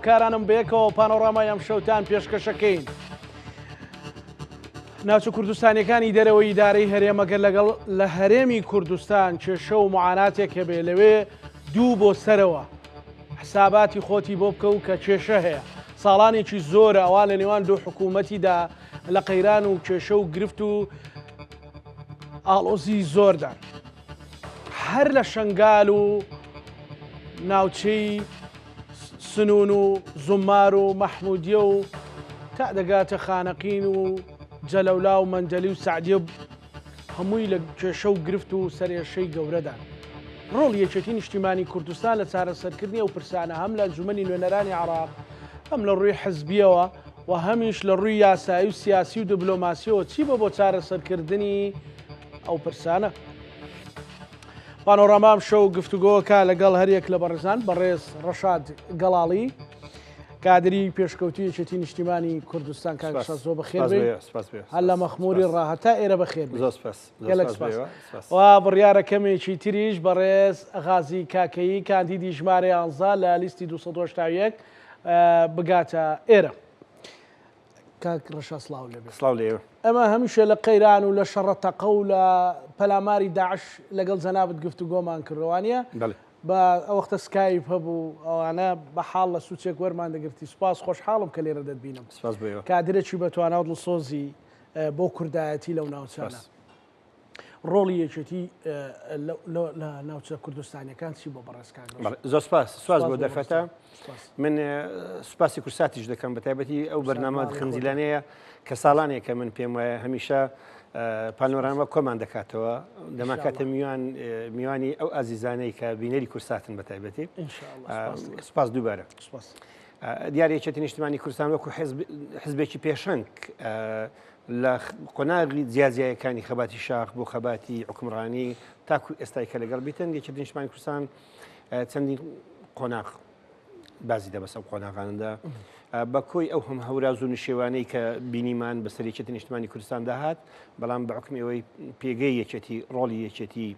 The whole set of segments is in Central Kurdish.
هاوکارانم بەیەکەوە پانۆرامای ئەمشەوتان پێشکەشەکەین. ناوچە کوردستانیەکانی دەرەوەی ئیدارەی هەرێم ئەگەر لەگەڵ لە هەرێمی کوردستان کێشە و معاناتێک هەبێ لەوێ دوو بۆ سەرەوە حساباتی خۆتی بۆ بکە و کە کێشە هەیە ساڵانێکی زۆرە ئەوە لە نێوان دوو حکوومەتیدا لە قەیران و کێشە و گرفت و ئاڵۆزی زۆردان هەر لە شنگال و ناوچەی سنون و زومار و مەحمودیە و تا دەگاتە خانەقین و جەلەولا و مەنجەلی و سەعدیە هەمووی لە کێشە و گرفت و سەرێشەی گەورەدان. ڕۆڵی یەکێتی نیشتیمانی کوردستان لە چارەسەرکردنی ئەو پرسانە هەم لە ئەنجومەنی نوێنەرانی عێراق هەم لە ڕووی حزبیەوە و هەمیش لە ڕووی یاسایی و سیاسی و دبلۆماسیەوە چی بە بۆ چارەسەرکردنی ئەو پرسانە؟ پانۆراما ئەمشەو گفتوگۆکە لەگەڵ هەریەک لە بەڕێزان بەڕێز ڕەشاد گەڵاڵی کادری پێشکەوتوی یەکێتی نیشتیمانی کوردستان کاک ڕەشاد زۆر بەخێر بێی هەر لە مەخموری ڕا هەتا ئێرە بەخێر بێی گەلەک سپاس و بڕیارە کەمێکی تریش بەڕێز غازی کاکەیی کاندیدی ژمارە 11 لە لیستی 281 بگاتە ئێرە. کاک ڕەشا سڵاو لێ بێ. سڵاو لێ. ئەمە هەمیشە لە قەیران و لە شەڕە تەقە و لە پەلاماری داعش لەگەڵ جەنابت گفتوگۆمان کردوە وانیە؟ بەڵێ. بە ئەوەختە سکایپ هەبوو ئەوانە بە حاڵ لە سوچێک وەرمان دەگرتی سوپاس خۆشحاڵم کە لێرە دەتبینم. سپاس بۆ ئێوە. کادرێکی بەتوانا و دڵسۆزی بۆ کوردایەتی لەو ناوچانە. سپاس. ڕۆڵی یەکێتی لە ناوچە کوردستانیەکان چی بۆ بەڕێز کاک ڕەشاد؟ زۆر سپاس سپاس بۆ دەرفەتە من سپاسی کورساتیش دەکەم بە تایبەتی ئەو بەرنامە خنجیلانەیە کە ساڵانێکە من پێم وایە هەمیشە پانۆراما کۆمان دەکاتەوە دەماکاتە میوان میوانی ئەو ئازیزانەی کە بینەری کورساتن بە تایبەتی سپاس دووبارە دیارە یەکێتی نیشتمانی کوردستان وەکو حزبێکی پێشەنگ لە قۆناغی جیاجیایەکانی خەباتی شاخ بۆ خەباتی حکومڕانی تاکو ئێستای کە لەگەڵ بیتن یەکێتی نیشتمانی کوردستان چەندین قۆناغ بازی دە بەسەر قۆناغاندا بە کۆی ئەو هەم هەوراز و نشێوانەی کە بینیمان بەسەر یەکێتی نیشتمانی کوردستان داهات بەڵام بە حکمی ئەوەی پێگەی یەکێتی ڕۆڵی یەکێتی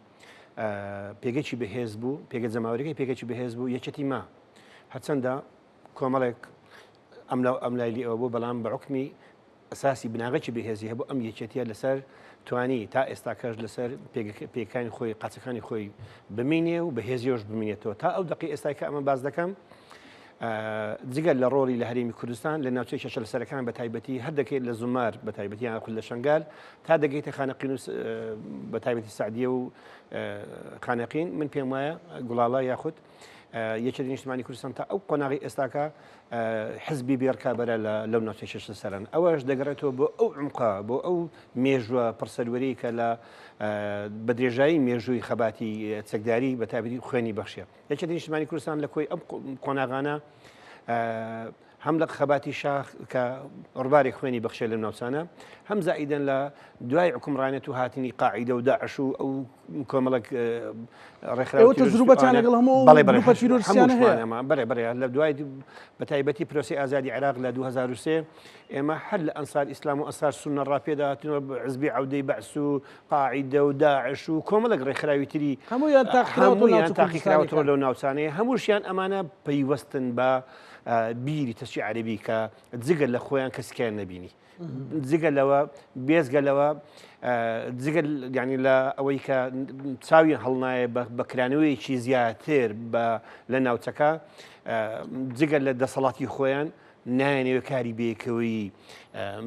پێگەکی بەهێز بوو پێگە جەماوەریەکەی پێگەکی بەهێز بوو یەکێتی ما هەرچەندە کۆمەڵێک ئەملا و ئەملای لێ ئەوە بوو بەڵام بە حکمی ئەساسی بناغەکی بەهێزی هەبوو ئەم یەکێتیە لەسەر توانی تا ئێستاکەش لەسەر پێکانی خۆی قاچەکانی خۆی بمینێ و بەهێزیۆش بمینێتەوە تا ئەو دقی ئێستای کە ئەمە باز دەکەم جگەل لە ڕۆڵی لە هەرێمی کوردستان لە ناوچەی کێشە لەسەرەکان بە تایبەتی هەر دەکەیت لە زومار بە تایبەتی یاخود لە شنگال تا دەگەیتە خانەقین و بە تایبەتی سعدیە و خانەقین من پێم وایە گوڵاڵە یاخود یەکێتی نیشتمانی کوردستان تا ئەو قۆناغی ئێستاکە حزبی بێڕکابەرە لەو ناوچەی شەش سەرن ئەوەش دەگەڕێتەوە بۆ ئەو عمقا بۆ ئەو مێژوە پڕسەروەری کە لە بە درێژایی مێژووی خەباتی چەکداری بە تایبەتی خوێنی بەخشیە یەکێتی نیشتمانی کوردستان لە کۆی ئەم قۆناغانە هەم لە خەباتی شاخ کە ڕووبارێک خوێنی بەخشێ لەم ناوچانە، هەم زائیدەن لە دوای حوکمڕانێت و هاتنی قاعیدە و داعش و ئەو کۆمەڵێک ڕێکخراوی ئێوە تەجروبەتان لەگەڵ هەموو ئەو بەڵێ بەڵێ گروپە تیرۆریستیانە هەیە؟ هەمووشمان ئەمە بەڵێ بەڵێ لە دوای بە تایبەتی پرۆسەی ئازادی عێراق لە 2003 ئێمە هەر لە ئەنسار ئیسلام و ئەنسار سوننە ڕاپێدا هاتنەوە حزبی عەودەی بەعس و قاعیدە و داعش و کۆمەڵێک ڕێکخراوی تری هەموویان تاقیکراوەتەوە هەموویان ناوچە تاقیکراوەتەوە کوردستانیەکان. لەو ناوچانەیە هەمووشیان ئەمانە پەیوەستن بە بیری تەسکی عەرەبی کە جگە لە خۆیان کەسکیان نەبینی جگە لەوە بێزگە لەوە جگە ینی لە ئەوەی کە چاوی هەڵنایە بە کرانەوەیەکی زیاتر بە لە ناوچەکە جگە لە دەسەڵاتی خۆیان نایەنەوێ کاری بەیەکەوەیی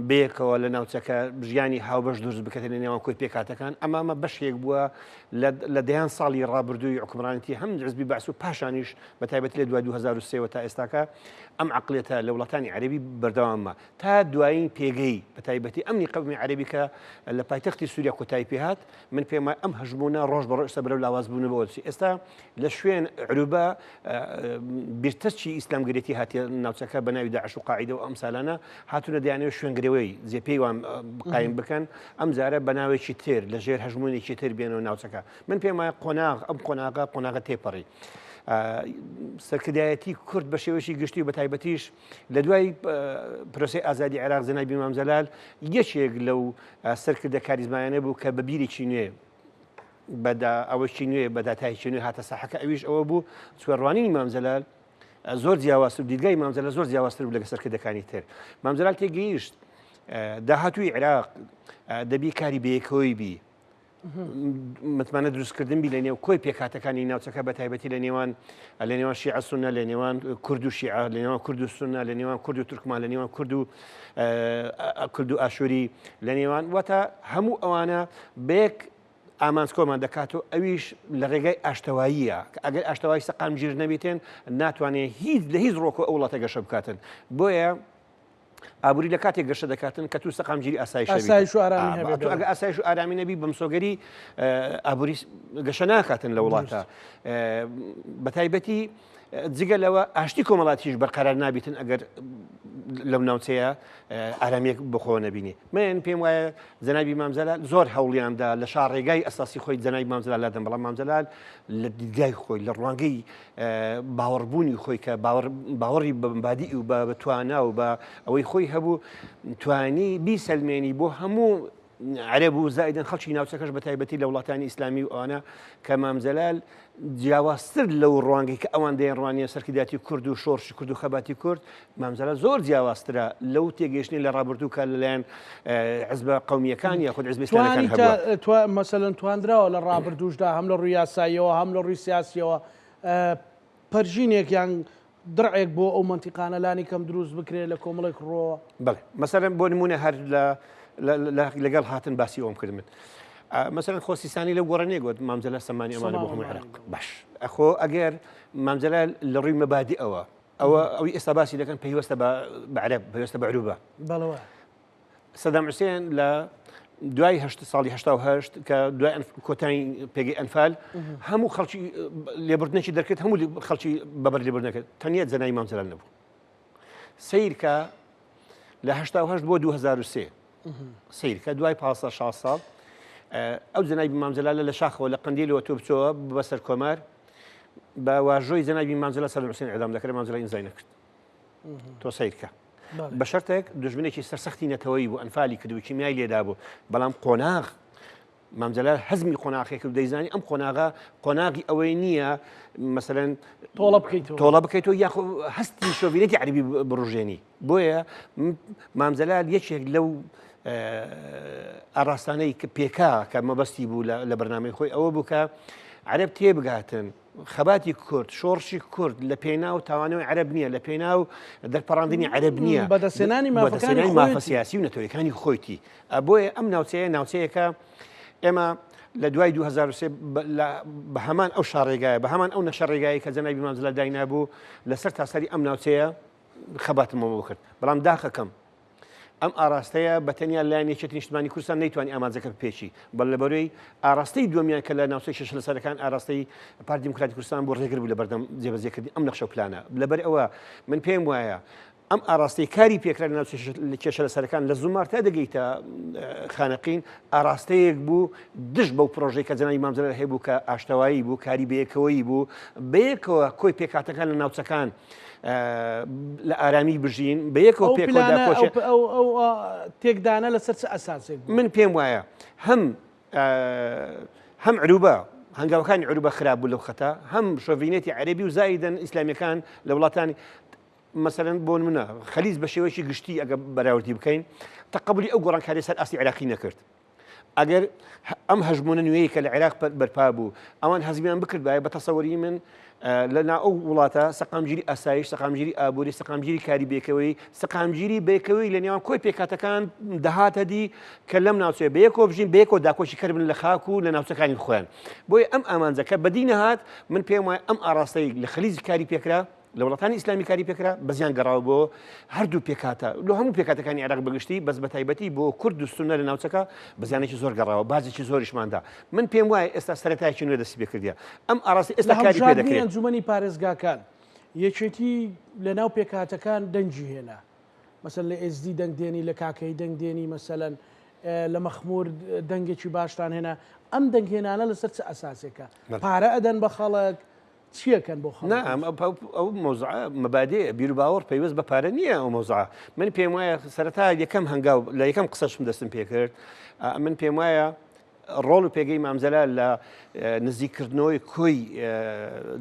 بەیەکەوە لە ناوچەکە ژیانی هاوبەش دروست بکەێت لە نێوان کۆی پێکاتەکان ئەمامە بەشێک بووە لە دەیان ساڵی ڕابردووی حکومڕانەتی هەم حزبی بەعس و پاشانیش بە تایبەتی لە دوای 2023 تا ئێستاکە ئەم عقلێتە لە وڵاتانی عەربی بەردەوامە تا دوایین پێگەی بە تایبەتی ئەمنی قەومی عەربی کە لە پایتەختی سووریا کۆتایی پێهات من پێم وایە ئەم هەژموونە ڕۆژ بە ڕۆژ ئێستا بەرەو لاوازبوون بۆ دەچێت. ئێستا لە شوێن عروبە بیرتەسکی ئیسلامگەرێتی هاتیە ناوچەکە بە ناوی داعش و قاعیدە و ئەم سالانە هاتوونە دەیانەوێت شوێنگرەوەی جێپێی وان قایم بکەن ئەم جارە بە ناوێکی تر لە ژێر هەژموونێکی تر بێنەوە ناوچەکە من پێم وایە قۆناغ ئەم قۆناغە قۆناغە تێپەڕی. سەرکردایەتی کورد بە شێوەیەکی گشتی و بە تایبەتیش لە دوای پرۆسەی ئازادی عێراق جەنابی مام جەلال یەکێک لەو سەرکردە کاریزمایانە بوو کە بە بیرێکی نوێ بەدا ئەوەکی نوێ بە داتایکی نوێ هاتە ساحەکە ئەویش ئەوە بوو چوە ڕوانینی مام جەلال زۆر جیاوازتر دیدگای مام جەلال زۆر جیاوازتر بوو لەگە سەرکردەکانی تر. مام جەلال تێگەیشت داهاتووی عێراق دەبی کاری بەیەکەوەی بی. متمانە دروستکردن بی لە نێو کۆی پێکهاتەکانی ناوچەکە بە تایبەتی لە نێوان لە نێوان شیعە سونە لە نێوان کورد و شیعە لە نێوان کورد و سونە لە نێوان کورد و تورکمان لە نێوان کورد و کورد و ئاشووری لە نێوان واتە هەموو ئەوانە بەیەک ئامانج کۆمان دەکات و ئەویش لە ڕێگای ئاشتەواییە کە ئەگەر ئاشتەوایی سەقامگیر نەبیتێن ناتوانێت هیچ لە هیچ ڕۆکۆ ئەو وڵاتە گەشە بکاتن بۆیە ئابووری لە کاتێک گەشە دەکاتن کە تو سەقامگیری ئاسایش ئاسایش و ئارامی هەبێت. ئەگە ئاسایش و ئارامی نەبی بەمسۆگەری ئابووری گەشە ناکاتن لە وڵاتە بە تایبەتی جگە لەوە ئاشتی کۆمەڵاتیش بەرقەرار نابیتن ئەگەر لەو ناوچەیە ئارامیەک بخۆ نەبینی من پێم وایە جەنابی مام جەلال زۆر هەوڵیاندا لە شاڕێگای ئەساسی خۆی جەنابی مام جەلال لادەن بەڵام مام جەلال لە دیدگای خۆی لە ڕوانگەی باوەڕبوونی خۆی کە باوەڕی بە مبادی و بە توانا و بە ئەوەی خۆی هەبوو توانی بیسەلمێنی بۆ هەموو عەرەب و زائیدەن خەڵکی ناوچەکەش بە تایبەتی لە وڵاتانی ئیسلامی و ئەوانە کە مام جەلال جیاوازتر لەو ڕوانگەی کە ئەوان دەیان ڕوانیە سەرکردایەتی کورد و شۆڕشی کورد و خەباتی کورد مام جەلال زۆر جیاوازترە لەو تێگەیشتنی لە ڕابردوو کە لەلایەن حزبە قەومییەکان یاخود حزبە ئیسلامیەکان هەبووە. مەسەلەن تواندراوە لە ڕابردووشدا هەم لە ڕووی یاساییەوە هەم لە ڕووی سیاسیەوە پەرژینێک یان دڕعێک بۆ ئەو مەنتیقانە لانی کەم دروست بکرێت لە کۆمەڵێک ڕووەوە؟ بەڵێ مەسەلەن بۆ نموونە هەر لە لەگەڵ هاتن باسی ئەوم کرد من مەسەلەن خۆ سیستانی لەو گۆڕە نییە گوت مام جەلال سەمانی ئەمانە بۆ هەموو عێراق باش ئەخۆ ئەگەر مام جەلال لە ڕووی مەبادی ئەوە ئەوە ئەوی ئێستا باسی دەکەن پەیوەستە بە عەرەب پەیوەستە بە عروبە بەڵێ سەدام حوسێن لە دوای هەشت ساڵی 1970 کە دوای کۆتایی پێگەی ئەنفال هەموو خەڵکی لێبوردنێکی دەرکرد هەموو خەڵکی بەبەر لێبوردنەکرد تەنیا جەنای مام جەلال نەبوو سیرکە لە 1970 بۆ 2003 سیرکە دوای 15 6 ساڵ ئەو جەنابی مام جەلالە لە شاخەوە لە قندیلەوە تۆ بچۆوە بەسەر کۆمار بە واژۆی جەنابی مام جەلال سەدام حوسێن ئیعدام دەکرێت مام جەلال ئیمزای نەکرد تۆ سیرکە بە شەرتێک دوژمنێکی سەرسەختی نەتەوەیی بوو ئەنفالی کرد و کیمیای لێدا بوو بەڵام قۆناغ مام جەلال هەزمی قۆناغێک کرد دەیزانی ئەم قۆناغە قۆناغی ئەوەی نییە مەسەلەن تۆڵە بکەیتەوە تۆڵە بکەیتەوە یاخۆ هەستی شۆڤینێتی عەربی بڕژێنی بۆیە مام جەلال یەکێک لەو ئاراستانەی کە پێکا کە مەبەستی بوو لە بەرنامەی خۆی ئەوە بوو کە عەرەب تێبگاتن خەباتی کورد، شۆڕشی کورد لە پێناو تاوانەوەی عەرەب نییە، لە پێناو دەرپەڕاندنی عەرەب نییە، بەدەستهێنانی مافەکانی مافە سیاسی و نەتەوەیەکانی خۆیتی. بۆیە ئەم ناوچەیە ناوچەیەکە ئێمە لە دوای 2003 بە هەمان ئەو شاڕێگایە بە هەمان ئەو نەخشە ڕێگایە کە جەنابی مام جەلال داینابوو لەسەر تاسەری ئەم ناوچەیە خەباتمەوە کرد بەڵام داخەکەم ئەم ئاراستەیە بە تەنیا لایەن یەکێتی نیشتمانی کوردستان نەیتوانی ئامانجەکە بپێکی، بەڵ لەبەرەی ئاراستەی دووەمیان کە لە ناوچەی کێشە لەسەرەکان ئاراستەی پارتی دیموکراتی کوردستان بوو ڕێگر بوو لەبەردەم جێبەجێکردنی ئەم نەخشە و پلانە. لەبەر ئەوە من پێم وایە ئەم ئاراستەی کاری پێکرا لە ناوچەی کێشە لەسەرەکان لە زومار تا دەگەیتە خانەقین ئاراستەیەک بوو دژ بەو پرۆژەی کە جەنابی مام جەلال هەیبوو کە ئاشتەوایی بوو کاری بەیەکەوەیی بوو بەیەکەوە کۆی پێکهاتەکان لە ناوچەکان لە ئارامی بژین بە یەکەوە پێکەوە داکۆشێ ئەو تێکدانە لەسەر چ ئەساسێک من پێم وایە هەم هەم عروبە هەنگاوەکانی عروبە خراپ بوو لەو خەتە هەم شۆڤینێتی عەربی و زایدن ئیسلامیەکان لە وڵاتانی مەسەرەن بۆ منە خەلیج بە شێوەیەکی گشتی ئەگە بەراوردی بکەین تەقبلی ئەو گۆڕانکاری سەر ئاستی عراقی نەکرد ئەگەر ئەم هەژموونە نوێیە کە لە عێراق بەرپا بوو ئەوان هەزمیان بکردبایە بە تەسەوری من لە نا ئەو وڵاتە سەقامگیری ئاسایش سەقامگیری ئابووری سەقامگیری کاری بێکەوەی سەقامگیری بێکەوەی لە نێوان کۆی پێکاتەکان دەهاتە دی کە لەم ناوچەیە بەیەکەوە بژین بەیەکەوە داکۆکی کەربن لە خاک و لە ناوچەکانی خۆیان بۆیە ئەم ئامانجەکە بەدی نەهات من پێم وایە ئەم ئاراستەی لە خلیج کاری پێکرا لە وڵاتانی ئیسلامی کاری پێکرا بەزیان گەڕاوە بۆ هەردوو پێکهاتە لۆ هەموو پێکهاتەکانی عێراق بەگشتی بەس بە تایبەتی بۆ کورد و سوننە لە ناوچەکە بەزیانێکی زۆر گەڕاوە باجێکی زۆریشماندا من پێم وایە ئێستا سەرەتایەکی نوێ دەستی پێکردیە ئەم ئاراستەی ئێستا لە کاری پێ هەڵبژاردنی دەکرێت. ئەنجومەنی پارێزگاکان یەکێتی لەناو پێکهاتەکان دەنگی هێنا مەسەلەن لە ئێزدی دەنگ دێنی لە کاکەیی دەنگ دێنی مەسەلەن لە مەخمور دەنگێکی باشتان هێنا ئەم دەنگ هێنانە لەسەر چ ئەساسێکە پارە ئەدەن بە خەڵک چیەکەن بۆ خەڵک؟ نا ئەو مەوزوعە مەبادیە بیروباوەڕ پەیوەست بە پارە نییە ئەو مەوزوعە من پێم وایە سەرەتا یەکەم هەنگاو لە یەکەم قسەشم دەستم پێکرد من پێم وایە ڕۆڵ و پێگەی مام جەلال لە نزیککردنەوەی کۆی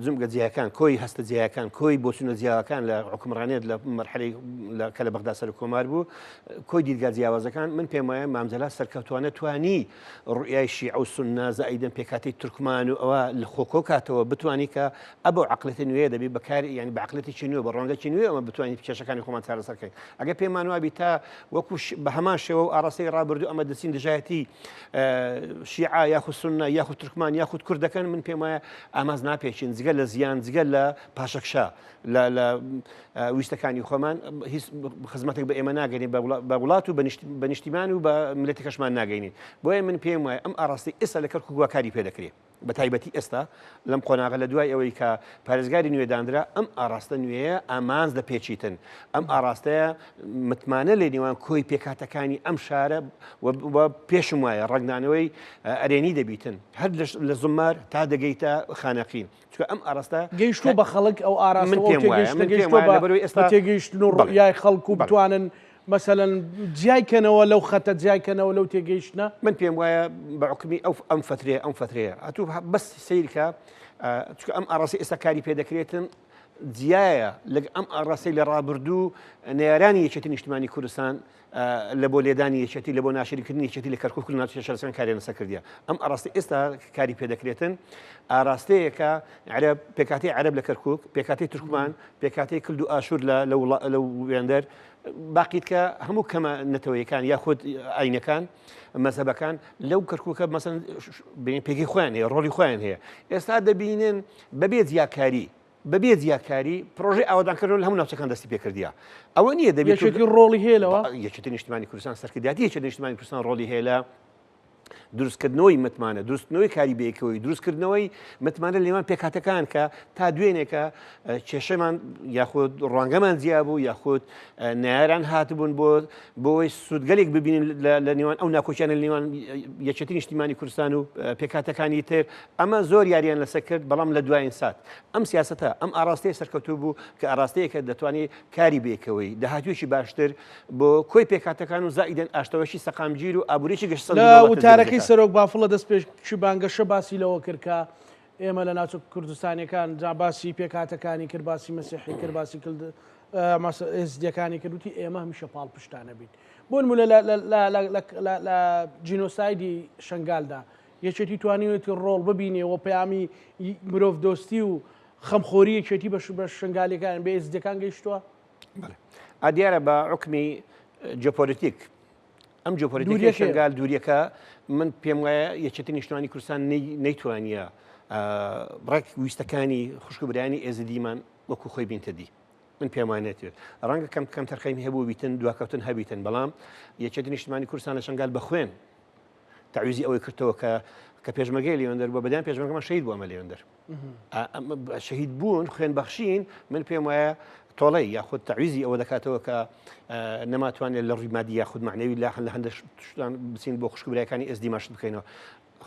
جومگە جیاکان، کۆی هەستە جیاکان، کۆی بۆچوونە جیاکان لە حوکمڕانیت لە مەرحەلەی کە لە بەغدا سەرۆک کۆمار بوو، کۆی دیدگا جیاوازەکان، من پێم وایە مام جەلال سەرکەوتوانە توانی ڕوئیای شیعە و سوننە زائیدەن پێکهاتەی تورکمان و ئەوە لە خۆ کۆ کاتەوە بتوانی کە ئەبەو عەقڵێتە نوێیە دەبی بەکار یانی بە عەقڵێتێکی نوێ بە ڕوانگەکی نوێ ئەمە بتوانین کێشەکانی خۆمان چارەسەر کەین ئەگەر پێمان وابی تا وەکو بە هەمان شێوە و ئاڕاستەی ڕابردوو ئەمە دەچین دژایەتی شیعە یاخود سوننە یاخود تورکمان یاخود کورد دەکەن من پێم وایە ئاماز ناپێچین جگە لە زیان جگە لە پاشەکشە لە ویستەکانی خۆمان هیچ خزمەتێک بە ئێمە ناگەینێ بە وڵات و بە نیشتیمان و بە میللەتەکەشمان ناگەینێ بۆیە من پێم وایە ئەم ئاڕاستەی ئێستا لە کەرکوک وا کاری پێ دەکرێ بە تایبەتی ئێستا لەم قۆناغە لە دوای ئەوەی کە پارێزگاری نوێ دانرا ئەم ئاراستە نوێیە ئامانج دەپێچیتن ئەم ئاراستەیە متمانە لە نێوان کۆی پێکهاتەکانی ئەم شارە و پێشم وایە ڕەنگدانەوەی ئەرێنی دەبیتن هەر لە زمار تا دەگەیتە خانەقین چونکە ئەم ئاراستە گەیشتووە بە خەڵک ئەو ئاراستە من پێم وایە من پێم وایە لەبەرەوەی ئێستا تێگەیشتن و ڕوئیای خەڵک و بتوانن مەسەلەن جیای کەنەوە لەو خەتە جیای کەنەوە لەو تێگەیشتنە؟ من پێم وایە بە حوکمی ئەو ئەم فەترەیە ئەم فەترەیە ئەتوو بەس سەیرکە چونکە ئەم ئاراستەی ئێستا کاری پێ دەکرێتن جیایە لەگ ئەم ئاراستەی لە ڕابردوو نەیارانی یەکێتی نیشتمانی کوردستان لە بۆ لێدانی یەکێتی لە بۆ ناشرینکردنی یەکێتی لە کەرکوک و ناوچە شەرەسەکان کاریان لەسەر کردیە ئەم ئاراستەی ئێستا کاری پێ دەکرێتن ئاراستەیەکە عەرەب پێکهاتەی عەرەب لە کەرکوک پێکهاتەی تورکمان پێکهاتەی کلد و ئاشور لە لە وێندەر باقیتکە هەموو کەمە نەتەوەیەکان یاخود ئاینەکان مەزهەبەکان لەو کەرکوکە مەسەن پێگەی خۆیان هەیە ڕۆڵی خۆیان هەیە ئێستا دەبینن بەبێ جیاکاری بەبێ جیاکاری پرۆژەی ئاوادانکردنەوە لە هەموو ناوچەکان دەستی پێکردیە ئەوە نییە دەبێت یەکێتی ڕۆڵی هەیە لەوە یەکێتی نیشتمانی کوردستان سەرکردایەتی یەکێتی نیشتمانی کوردستان ڕۆڵی هەیە لە دروستکردنەوەی متمانە، دروستکردنەوەی کاری بەیەکەوەی، دروستکردنەوەی متمانە لە نێوان پێکهاتەکان کە تا دوێنێکە کێشەمان یاخود ڕوانگەمان جیا بوو یاخود نەیاران هاتبوون بۆ بۆی سوودگەلێک ببینن لە نێوان ئەو ناکۆکیانە لە نێوان یەکێتی نیشتیمانی کوردستان و پێکهاتەکانی تر ئەمە زۆر یاریان لەسەر کرد بەڵام لە دوایین سات ئەم سیاسەتە ئەم ئاراستەیە سەرکەوتوو بوو کە ئاراستەیەکە دەتوانێت کاری بەیەکەوەی داهاتوویەکی باشتر بۆ کۆی پێکهاتەکان و زائیدەن ئاشتەوەیی سەقامگیر و ئابووریی گەشەسەندوو لە لە وڵاتە وتارەکەی دروست دەکات. سەرۆک بافڵ لە دەستپێکی بانگەشە باسی لەوە کرد کە ئێمە لە ناوچە کوردستانیەکان جا باسی پێکهاتەکانی کرد باسی مەسیحی کرد باسی کرد ئێزدیەکانی کرد وتی ئێمە هەمیشە پاڵپشتانە بین بۆ نمونە لە جینۆسایدی شنگالدا یەکێتی توانیوێتی ڕۆڵ ببینێ و پەیامی مرۆڤ دۆستی و خەمخۆری یەکێتی بە شنگالیەکان بە ئێزدیەکان گەیشتووە؟ بەڵێ ئا دیارە بە حوکمی جیۆپۆلیتیک ئەم جیۆپۆلیتیکی شنگال دووریەکە من پێم وایە یەکێتی نیشتمانی کوردستان نەیتوانیە ڕێک ویستەکانی خوشک و برایانی ئێزدیمان وەکو خۆی بینتە دی من پێم وانێت ڕەنگە کەم کەم تەرخەمی هەبوو بیتن دواکەوتن هەبیتن بەڵام یەکێتی نیشتمانی کوردستان لە شنگال بە خوێن تەعویزی ئەوەی کردەوە کە کە پێشمەرگەی لێوەندەر بووە بەدەیان پێشمەرگەمان شەهید بوو ئەمە لێوەندەر شەهید بوون خوێن بەخشین من پێم وایە تۆڵەی یاخود تەعویزی ئەوە دەکاتەوە کە نەماتوانێت لە ڕووی مادی یاخود معنەوی لە لە هەندێک شتان بچین بۆ خوشک برایەکانی ئێزدی ماشت بکەینەوە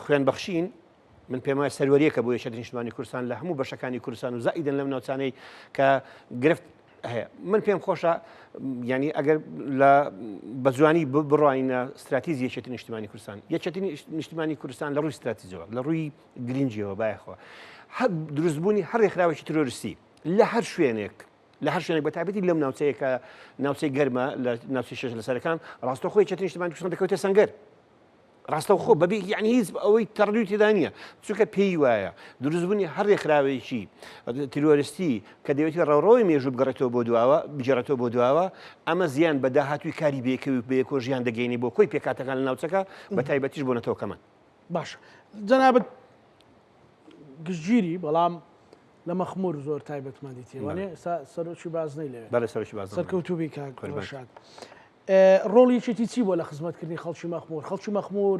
خوێن بەخشین من پێم وایە سەروەریەکە بۆ یەکێتی نیشتمانی کوردستان لە هەموو بەشەکانی کوردستان و زائیدەن لەم ناوچانەی کە گرفت هەیە من پێم خۆشە ینی ئەگەر لە بە جوانی بڕوانینە ستراتیزی یەکێتی نیشتمانی کوردستان یەکێتی نیشتمانی کوردستان لە ڕووی ستراتیجەوە لە ڕووی گرنگیەوە بایەخەوە هەر دروستبوونی هەر ڕێکخراوێکی ترۆریستی لە هەر شوێنێک لە هەر شوێنێک بە تایبەتی لەم ناوچەیە کە ناوچەی گەرمە لە ناوچەی شێش لەسەرەکان ڕاستەوخۆ یەکێتی نیشتمانی کوردستان دەکەوێتە سەنگەر ڕاستەوخۆ بەبێ یعنی هیچ ئەوەی تەڕدوی تێدا نییە چونکە پێی وایە دروستبوونی هەر ڕێکخراوێکی تیرۆریستی کە دەیەوێت ڕەوڕەوەی مێژوو بگەڕێتەوە بۆ دواوە بگێڕێتەوە بۆ دواوە ئەمە زیان بە داهاتووی کاری بەیەکەوی بەیەکەوە ژیان دەگەینی بۆ کۆی پێکهاتەکان لە ناوچەکە بە تایبەتیش بۆ نەتەوەکەمان. باشە جەنابت گشتگیری بەڵام لە مەخمور زۆر تایبەتمەندی تێوانێ سەرۆکی بازنەی لەوێ بەڵێ سەرۆکی بازنە سەرکەوتوو بی کاک ڕەشاد. ڕۆڵی یەکێتی چی بووە لە خزمەتکردنی خەڵکی مەخمور؟ خەڵکی مەخمور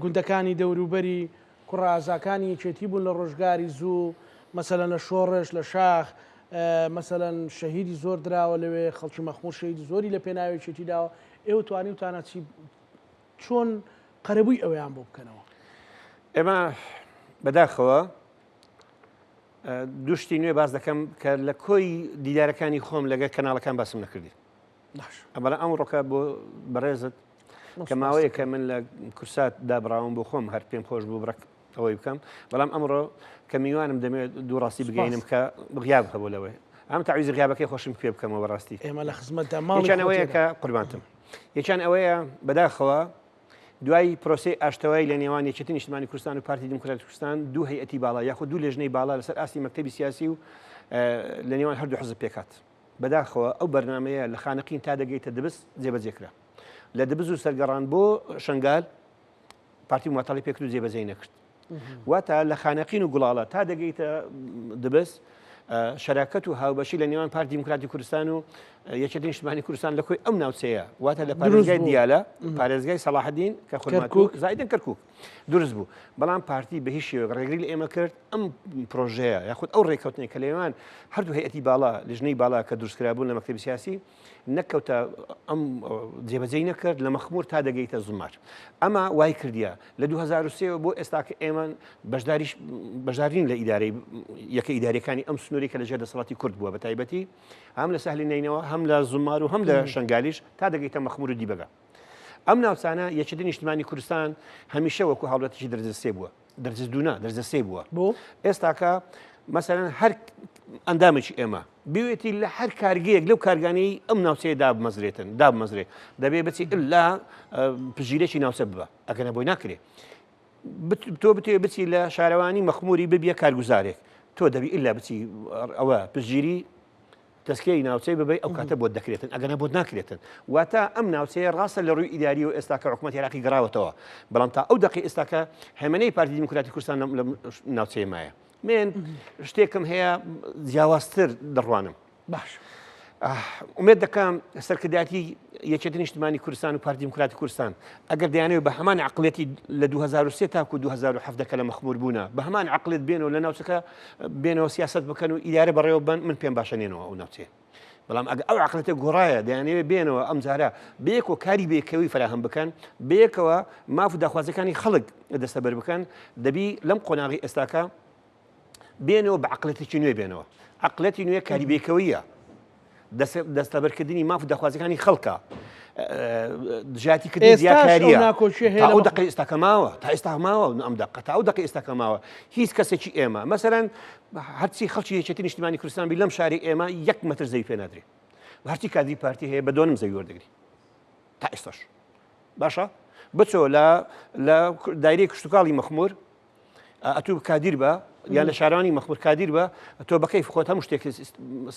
گوندەکانی دەوروبەری کوڕە ئازاکانی یەکێتی بوون لە ڕۆژگاری زوو، مەسەلەن لە شۆڕش، لە شاخ، مەسەلەن شەهیدی زۆر دراوە لەوێ، خەڵکی مەخمور شەهیدی زۆری لە پێناوی یەکێتی داوە، ئێوە توانیوتانە چی چۆن قەرەبووی ئەوەیان بۆ بکەنەوە؟ ئێمە بەداخەوە دوو شتی نوێ باس دەکەم کە لە کۆی دیدارەکانی خۆم لەگەر کەناڵەکان باسم نەکردی. بەڵام ئەمڕۆکە بۆ بەڕێزت کە ماوەیەکە من لە کورسات دابراوم بۆ خۆم هەر پێم خۆش بوو بڕک ئەوەی بکەم بەڵام ئەمڕۆ کە میوانم دەمەوێت دوو ڕاستی بگەینم کە غیاب هەبوو لەوەی ئەم تەعویزی غیابەکەی خۆشم پێ بکەمەوە بەڕاستی ئێمە لە خزمەتدا ماڵی یەکیان ئەوەیە کە قوربانتم یەکیان ئەوەیە بەداخەوە دوای پرۆسەی ئاشتەوایی لە نێوان یەکێتی نیشتمانی کوردستان و پارتی دیموکراتی کوردستان دوو هەیئەتی باڵا یاخود دوو لێژنەی باڵا لەسەر ئاستی مەکتەبی سیاسی و لە نێوان هەردوو حزب پێکات بەداخەوە ئەو بەرنمەیە لە خانەقین تا دەگەیتە دبس جێبەجێ کرا لە دبز و سەرگەڕان بۆ شنگال پارتی ماتەڵی پێکرد و جێبەجێی نەکرد واتە لە خانەقین و گوڵاڵە تا دەگەیتە دبس شەراکەت و هاوبەشی لە نێوان پارتی دیموکراتی کوردستان و یەکێتی نیشتمانی کوردستان لە کۆی ئەم ناوچەیە واتە لە پارێزگای دیالە پارێزگای سەڵاحەدین کە خورماتوو زایدن کەرکک دروست بوو بەڵام پارتی بە هیچ شێوەیەک ڕێگری لە ئێمە کرد ئەم پرۆژەیە یاخود ئەو ڕێککەوتنێک کە لەێوان هەردوو هەیئەتی باڵا لژنەی باڵا کە دروستکرابوون لە مەکتەبی سیاسی نەکەوتە ئەم جێبەجێی نەکرد لە مەخمور تا دەگەیتە زومار ئەمە وای کردیە لە 2023 بۆ ئێستا کە ئێمە بەشداریش بەشدارین لە ئیدارەی یەکە ئیداریەکانی ئەم سنووری کە لەژێر دەسەڵاتی کورد بووە بە تایبەتی هەم لە سەهلی نەینەوە هەم لە زومار و هەم لە شنگالیش تا دەگەیتە مەخمور و دیبەگە ئەم ناوچانە یەکێتی نیشتمانی کوردستان هەمیشە وەکو هاوڵاتیی دەرجە سێ بووە دەرجە دوو نا دەرجە سێ بووە بۆ ئێستاکە مەسەرەن هەر ئەندامێکی ئێمە بوێتی لە هەر کارگەیەک لەو کارگانەی ئەم ناوچەیە دابمەزرێتن دابمەزرێ دەبێ بچی لە پژیرێکی ناوچە ببە ئەگەنە بۆی ناکرێ تۆ بتێ بچی لە شارەوانی مەخموری ببیە کارگوزارێک تۆ دەبی ئللا بچی ئەوە پژگیری تەزکیەی ناوچەی ببەی ئەو کاتە بۆت دەکرێتن ئەگەنە بۆت ناکرێتن واتە ئەم ناوچەیە ڕاستە لە ڕووی ئیداری و ئێستاکە حکوومەت عێراقی گەڕاوەتەوە بەڵام تا ئەو دەقی ئێستاکە هەمەنەی پارتی دیموکراتی کوردستان لەم ناوچەیە مایە من شتێکم هەیە جیاوازتر دەڕوانم باش ئومێد دەکەم سەرکردایەتی یەکێتی نیشتمانی کوردستان و پارتی دیموکراتی کوردستان ئەگەر دەیانەوێت بە هەمان عقلێتی لە 2003 تاکو 2017 کە لە مەخمور بوونە بە هەمان عقلێت بێنەوە لە ناوچەکە بێنەوە سیاست بکەن و ئیدارە بەڕێوە بن من پێم باشە نێنەوە ئەو ناوچەیە بەڵام ئەگە ئەو عقلێتە گۆڕایە دەیانەوێت بێنەوە ئەم جارە بەیەکەوە کاری بێکەوەی فراهەم بکەن بەیەکەوە ماف و داخوازەکانی خەڵک دەستەبەر بکەن دەبی لەم قۆناغی ئێستاکە بێنەوە بە عقلێتێکی نوێ بێنەوە عقلەتی نوێ کاری بێکەوەیە دەستەبەرکردنی ماف و داخوازەکانی خەڵکە دژایەتیکردنی جیاکاریە تا ئەو دەقەی ئێستاکە ماوە تا ئێستا ماوە ئەم دەقە تا ئەو دەقەی ئێستاکە ماوە هیچ کەسێکی ئێمە مەسەرەن هەرچی خەڵکی یەکێتی نیشتمانی کوردستان بی لەم شاری ئێمە یەک مەتر زەوی پێ نادرێ هەرچی کادری پارتی هەیە بە دۆنم زەوی وەردەگری تا ئێستاش باشە بچۆ لە لە دایرەی کشتتوکاڵی مەخمور ئەتوو کادیر بە یان لە شارانی مەخمور کادیر بە تۆ بەکەی خۆت هەموو شتێک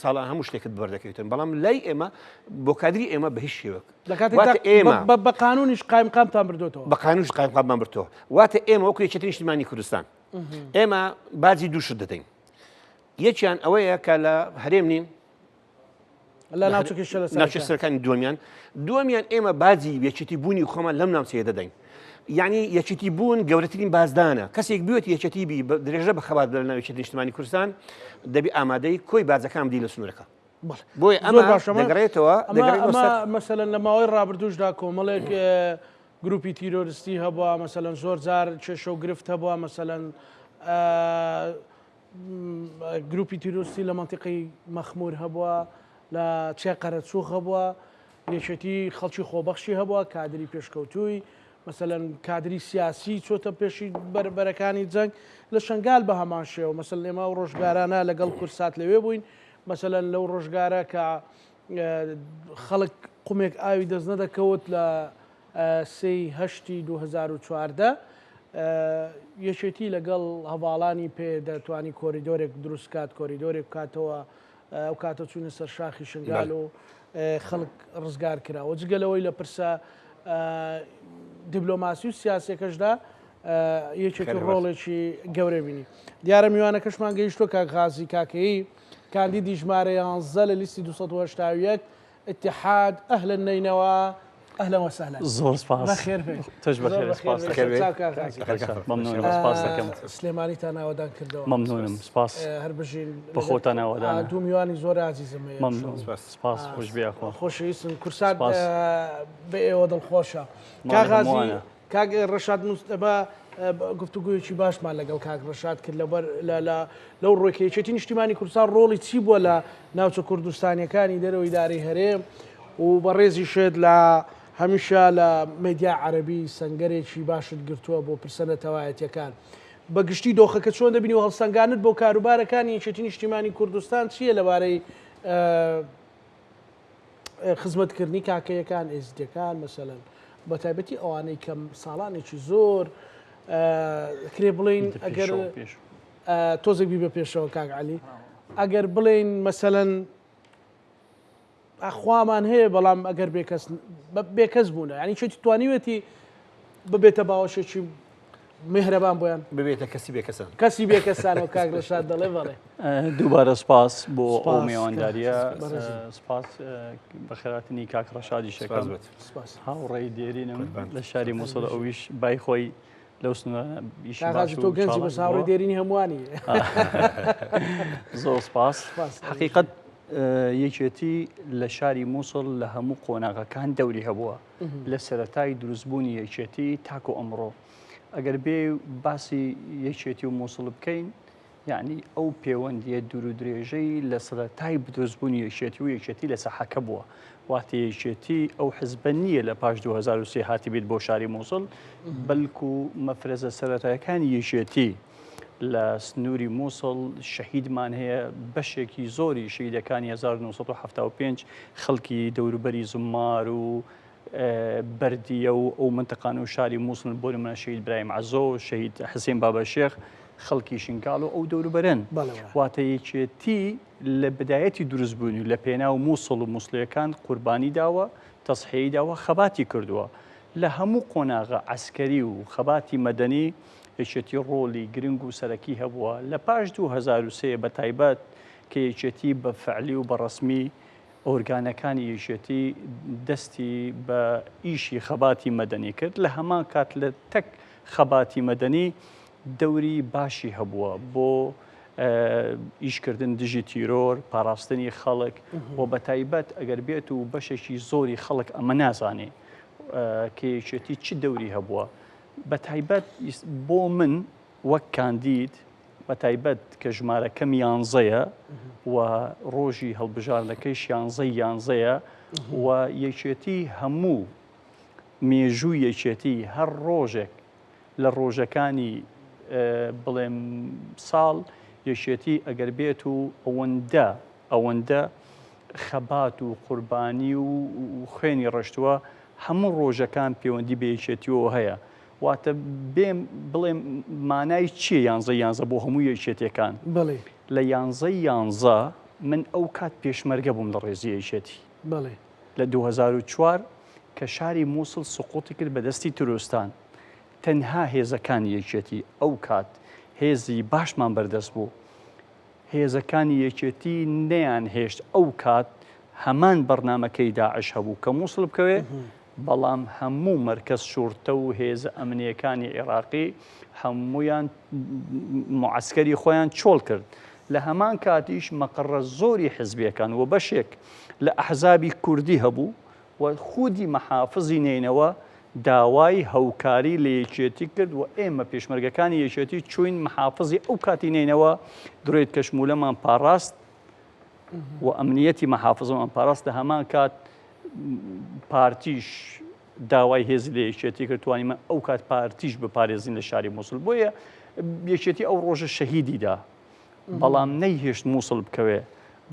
ساڵان هەموو شتێکت بەردەکەوتن بەڵام لای ئێمە بۆ کادری ئێمە بە هیچ شێوەک لە ئێمە بە قانونیش قایمقامتان بردوێتەوە بە قانونیش قایمقاممان بردەوە واتە ئێمە وەکو یەکێتی نیشتمانی کوردستان ئێمە باجی دوو شت دەدەین یەکیان ئەوەیە کە لە هەرێم نین لە ناوچە سەرەکانی دووەمیان دووەمیان ئێمە باجی یەکێتی بوونی خۆمان لەم ناوچەیە دەدەین یعنی یەکێتی بوون گەورەترین بازدانە کەسێک بێت یەکێتی بی درێژە بە خەبات لە ناو یەکێتی نیشتمانی کوردستان دەبی ئامادەی کۆی باجەکان بدی لە سنوورەکە بۆیە ئەمە دەگەڕێتەوە مەسەلەن لە ماوەی ڕابردووشدا کۆمەڵێک گروپی تیرۆرستی هەبووە مەسەلەن زۆر جار کێشە و گرفت هەبووە مەسەلەن گروپی تیرۆستی لە مەنتیقەی مەخمور هەبووە، لە چیای قەرەچووغ هەبووە، یەکێتی خەڵکی خۆبەخشی هەبووە، کادری پێشکەوتووی، مەسەلەن کادری سیاسی چۆتە پێشی بەرەکانی جەنگ، لە شەنگال بە هەمان شێوە، مەسەلەن ئێمە ئەو ڕۆژگارانە لەگەڵ کوردسات لەوێ بووین، مەسەلەن لەو ڕۆژگارە کە خەڵک قومێک ئاوی دەست نەدەکەوت لە سێی هەشتی 2014 یەکێتی لەگەڵ هەڤاڵانی پێ دەتوانی کۆریدۆرێک دروست کات کۆریدۆرێک بکاتەوە ئەو کاتە چوونە سەر شاخی شنگال و خەڵک ڕزگار کراوە جگە لەوەی لە پرسە دیبلۆماسی و سیاسەکەشدا یەکێکی ڕۆڵێکی گەورە بینی دیارە میوانەکەشمان گەیشتوە کاک غازی کاکەیی کاندیدی ژمارە 11 لە لیستی 281 اتحاد اهل النینەوا اهلا وسهلا زۆر سپاس بەخێر بێ تۆش بەخێر سپاس بەخێر بێ چاو کاک غازی مەمنونم سپاس دەکەم سلێمانیتان ئاوەدان کردەوە مەمنونم سپاس هەر بژین بە خۆتان ئاوەدان دوو میوانی زۆر ئازیزم هەیە مەمنون سپاس خۆش بێ ئەخوا خۆشەویستن کورسات بە ئێوە دڵخۆشە کاک غازی کاک ڕەشاد مستەفا گفتوگویەکی باشمان لەگەڵ کاک ڕەشاد کرد لەبەر لەو ڕۆی کە یەکێتی نیشتیمانی کوردستان ڕۆڵی چی بووە لە ناوچە کوردستانیەکانی دەرەوەی داری هەرێم و بەڕێزیشت لە هەمیشە لە مێدیای عەرەبی سەنگەرێکی باشت گرتووە بۆ پرسە نەتەوایەتیەکان. بە گشتی دۆخەکە چۆن دەبینی و هەڵسەنگانت بۆ کاروبارەکانی یەکێتی نیشتیمانی کوردستان چییە لەبارەی خزمەتکردنی کاکەیەکان، ئێزدیەکان مەسەلەن، بە تایبەتی ئەوانەی کە ساڵانێکی زۆر کرێ بڵین ئەگەر تۆزێک بی بە پێشەوە کاک عەلی ئەگەر بڵێین مەسەلەن خوامان هەیە بەڵام ئەگەر بێکەس بێکەس بوونە ینی چێتی توانیوێتی ببێتە باوەشێکی میهرەبان بۆیان ببێتە کەسی بێکەسان کەسی بێکەسان و کاک ڕەشاد دەڵێ بەڵێ دووبارە سپاس بۆ ئەو میوانداریە سپاس بەخێراتنی کاک ڕەشادی شەکەم هاوڕێی دێرینم لە شاری مووسڵ ئەویش بای خۆی لەو سنوورانە ئیشی باش و تۆ گەنجی بەس هاوڕێی دێرینی هەمووانی. زۆر سپاس. حەقیقەت یەکێتی لە شاری مووسڵ لە هەموو قۆناغەکان دەوری هەبووە لە سەرەتای دروستبوونی یەکێتی تاکو ئەمڕۆ ئەگەر بێ باسی یەکێتی و مووسڵ بکەین یەعنی ئەو پێوەندییە دوورودرێژەی لە سەرەتای دروستبوونی یەکێتی و یەکێتی لە ساحەکە بووە، واتە یەکێتی ئەو حزبە نییە لە پاش 2003 هاتبێت بۆ شاری مووسڵ، بەلکو مەفرەزە سەرەتایەکانی یەکێتی لە سنووری مووسڵ شەهیدمان هەیە، بەشێکی زۆری شەهیدەکانی 1975 خەڵکی دەوروبەری زوممار و بەردیە و ئەو مەنتقانە و شاری مووسڵن، بۆ نمونە شەهید برایم عەزۆ، شەهید حسێن بابەشێخ خەڵکی شنگال و ئەو دەوروبەرەن. واتە یەکێتی لە بدایەتی دروستبوونی لە پێناو مووسڵ و مووسڵییەکان قوربانی داوە، تەزحیەی داوە، خەباتی کردووە. لە هەموو قۆناغە عەسکەری و خەباتی مەدەنی یەکێتی ڕۆڵی گرنگ و سەرەکی هەبووە. لە پاش 2003 بە تایبەت کە یەکێتی بە فعلی و بە ڕەسمی ئۆرگانەکانی یەکێتی دەستی بە ئیشی خەباتی مەدەنی کرد، لە هەمان کات لە تەک خەباتی مەدەنی دەوری باشی هەبووە بۆ ئیشکردن دژی تیرۆر، پاراستنی خەڵک و بە تایبەت ئەگەر بێت و بەشێکی زۆری خەڵک ئەمە نازانێ کە یەکێتی چ دەوری هەبووە بە تایبەت بۆ من وەک کاندید بەتایبەت کە ژمارەکەم یانزەیە و ڕۆژی هەڵبژاردنەکەیش یانزەی یانزەیە و یەکێتی هەموو مێژوو یەکێتی هەر ڕۆژێک لە ڕۆژەکانی بڵێم ساڵ یەکێتی ئەگەر بێت و ئەوەندە ئەوەندە خەبات و قوربانی و خوێنی ڕشتووە هەموو ڕۆژەکان پەیوەندی بە یەکێتیەوە هەیە واتە بێم بڵێم مانای چییە یانزەی یانزە بۆ هەموو یەکێتیەکان؟ بەڵێ. لە یانزەی یانزە من ئەو کات پێشمەرگە بووم لە ڕێزی یەکێتی. بەڵێ. لە 2004 کە شاری مووسڵ سقوطی کرد بە دەستی ترۆستان تەنها هێزەکانی یەکێتی ئەو کات هێزی باشمان بەردەست بوو هێزەکانی یەکێتی نەیان هێشت ئەو کات هەمان بەرنامەکەی داعش هەبوو کە مووسڵ بکەوێ بەڵام هەموو مەرکەز شوڕتە و هێزە ئەمنییەکانی عێراقی هەموویان معەسکەری خۆیان چۆڵ کرد. لە هەمان کاتیش مەقەڕە زۆری حزبیەکان و بەشێک لە ئەحزابی کوردی هەبوو و خودی مەحافزی نەینەوا داوای هەوکاری لە یەکێتی کرد و ئێمە پێشمەرگەکانی یەکێتی چوین مەحافزی ئەو کاتی نەینەوا درێت کەشمولەمان پاڕاست و ئەمنیەتی مەحافزەمان پاراست لە هەمان کات پارتیش داوای هێزی لە یەکێتی کرد توانیمان ئەو کات پارتیش بپارێزین لە شاری مووسڵ بۆیە یەکێتی ئەو ڕۆژە شەهیدیدا بەڵام نەیهێشت مووسڵ بکەوێ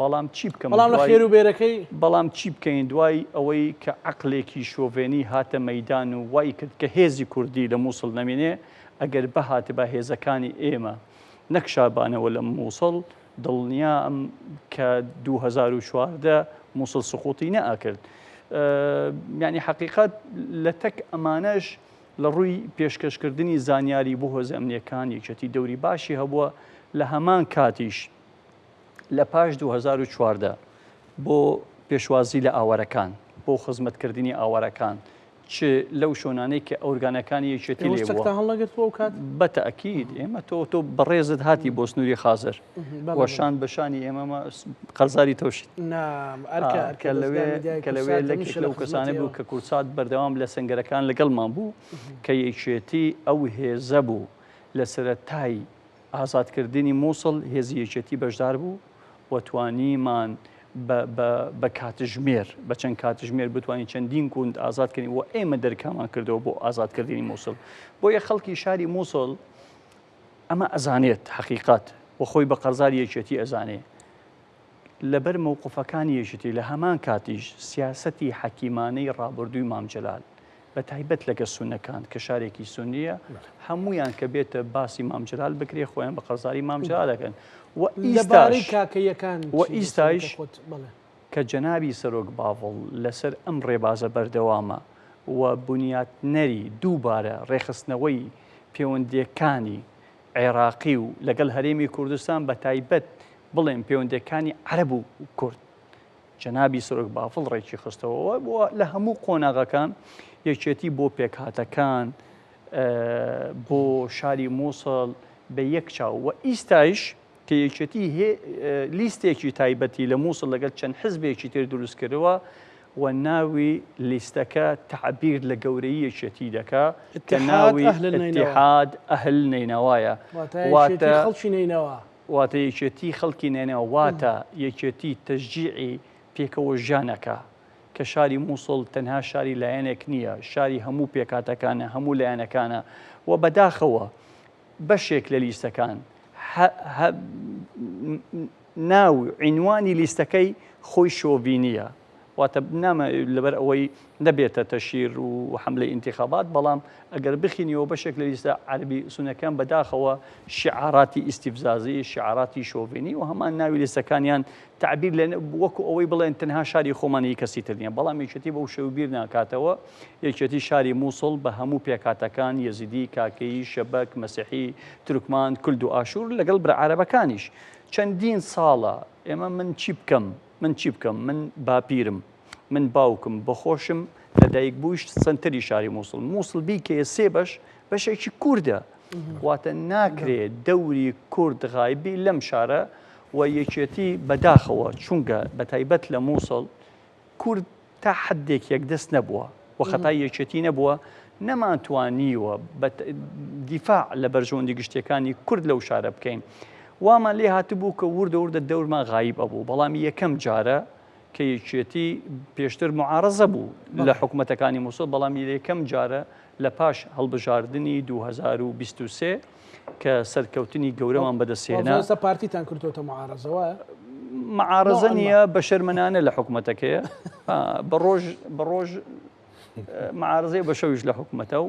بەڵام چی بکەم بەڵام لە خێر و بێرەکەی بەڵام چی بکەین دوای ئەوەی کە عقلێکی شۆڤێنی هاتە مەدان و وای کرد کە هێزی کوردی لە مووسڵ نەمێنێ ئەگەر بەهاتبا هێزەکانی ئێمە نەکشابانەوە لە مووسڵ دڵنیام کە 2014 موسڵ سقوطی نەئەکرد. یانی حەقیقەت لە تەک ئەمانەش لە ڕووی پێشکەشکردنی زانیاری بۆ هێزە ئەمنیەکان یەکێتی دەوری باشی هەبووە لە هەمان کاتیش لە پاش 2014 بۆ پێشوازی لە ئاوارەکان بۆ خزمەتکردنی ئاوارەکان چ لەو شۆنانەی کە ئۆرگانەکانی یەکێتی لێ بووە. چەکتان هەڵنەگرتووە ئەو کات؟ بە تەئکید ئێمە تۆ تۆ بەڕێزت هاتی بۆ سنووری خازر و شان بە شانی ئێمە قەرزاری تۆشیت. نا ئەرکە ئەرکە کە لەوێ دەزگای میدیای کە لەوێ کوردسات لەکێک هەمیشە لە لەو کەسانە خزمەتی بوو ئێوە. کە کوردسات بەردەوام لە سەنگەرەکان لەگەڵمان بوو کە یەکێتی ئەو هێزە بوو لە سەرەتای ئازادکردنی مووسڵ هێزی یەکێتی بەشدار بوو و توانیمان. بە کاتژمێر بە چەند کاتژمێر بتوانین چەندین گوند ئازاد کردین و ئێمە دەرکامان کردەوە بۆ ئازادکردنی مووسڵ بۆیە خەڵکی شاری مووسڵ ئەمە ئەزانێت حقیقت و خۆی بە قەرزاری یەکێتی ئەزانێ لەبەر مەوقفەکانی یەکێتی لە هەمان کاتیش سیاسەتی حەکیمانەی ڕابردووی مام جەلال بە تایبەت لەگە سونەکان کە شارێکی سونیە هەمویان کە بێتە باسی مام جەلال بکرێ خۆیان بە قەرزاری مام جەلال دەکەن و لەبارەی کاکەیەکان و ئیستایش کە جەنابی سەرۆک باڤڵ لەسەر ئەم ڕێبازە بەردەوامە و بنیاتنەری دووبارە ڕێکخستنەوەی پێوەندییەکانی عێراقی و لەگەڵ هەرێمی کوردستان بە تایبەت بڵێم پەیوەندیەکانی عەرەب و کورد جەنابی سەرۆک بافڵ ڕێکی خستەوە بۆ لە هەموو قۆناغەکان یەکێتی بۆ پێکهاتەکان بۆ شاری مووسڵ بە یەک چاو و ئیستایش کە یەکێتی لیستێکی تایبەتی لە مووسڵ لەگەڵ چەند حزبێکی تر دروست کردووە و ناوی لیستەکە تەعبیر لە گەورەی یەکێتی دەکا کە ناوی اتحاد ئەهل نەینەوایە واتە خەڵکی نەینەوا. واتە یەکێتی خەڵکی نەینەوا واتە یەکێتی تەشجیعی پێکەوە ژیان ئەکا کە شاری موسڵ تەنها شاری لایەنێک نییە شاری هەموو پێکهاتەکانە هەموو لایەنەکانە و بەداخەوە بەشێک لە لیستەکان ناو عینوانی لیستەکەی خۆی شۆڤینییە واتە نامە لەبەر ئەوەی نەبێتە تەشیر و حملەی ئینتیخابات بەڵام ئەگەر بخینیەوە بەشێک لە لیستە عەربی سونەکان بەداخەوە شعاراتی ئیستیفزازی شعاراتی شۆڤینی و هەمان ناوی لیستەکانیان تعبیر لە وەکو ئەوەی بڵێن تەنها شاری خۆمان هی کەسی تر نییە بەڵام یەکێتی بەو شێوە بیر ناکاتەوە یەکێتی شاری مووسڵ بە هەموو پێکهاتەکان یەزیدی کاکەیی شەبەک مەسیحی تورکمان کورد و ئاشوور لەگەڵ برا عەرەبەکانیش چەندین ساڵە ئێمە من چی بکەم من چی بکەم من باپیرم من باوکم بەخۆشم لە دایک بوویش سەنتەری شاری مووسڵ مووسڵ بیکەیە سێ بەش بەشێکی کوردە واتە ناکرێ دەوری کورد غایبی لەم شارە و یەکێتی بەداخەوە چونگە بەتایبەت لە مووسڵ کورد تا حدێک یەکدەست نەبووە و خەتای یەکێتی نەبووە نەمانتوانیوە دیفاع لە بەرژەوەندی گشتیەکانی کورد لەو شارە بکەین وامان لێ هاتبوو کە وردە وردە دەورمان غایب ئەبوو بەڵام یەکەم جارە کە یەکێتی پێشتر معارەزە بوو لە حکوومەتەکانی مووسڵ بەڵام یەکەم جارە لە پاش هەڵبژاردنی 2023 کە سەرکەوتنی گەورەمان بەدەستهێنا. ئێستا پارتیتان کردۆتە معارەزە وایە؟ معارەزە نییە بە شەرمنانە لە حکوومەتەکەیە بە ڕۆژ بە ڕۆژ معارزەی بە شەویش لە حکوومەتە و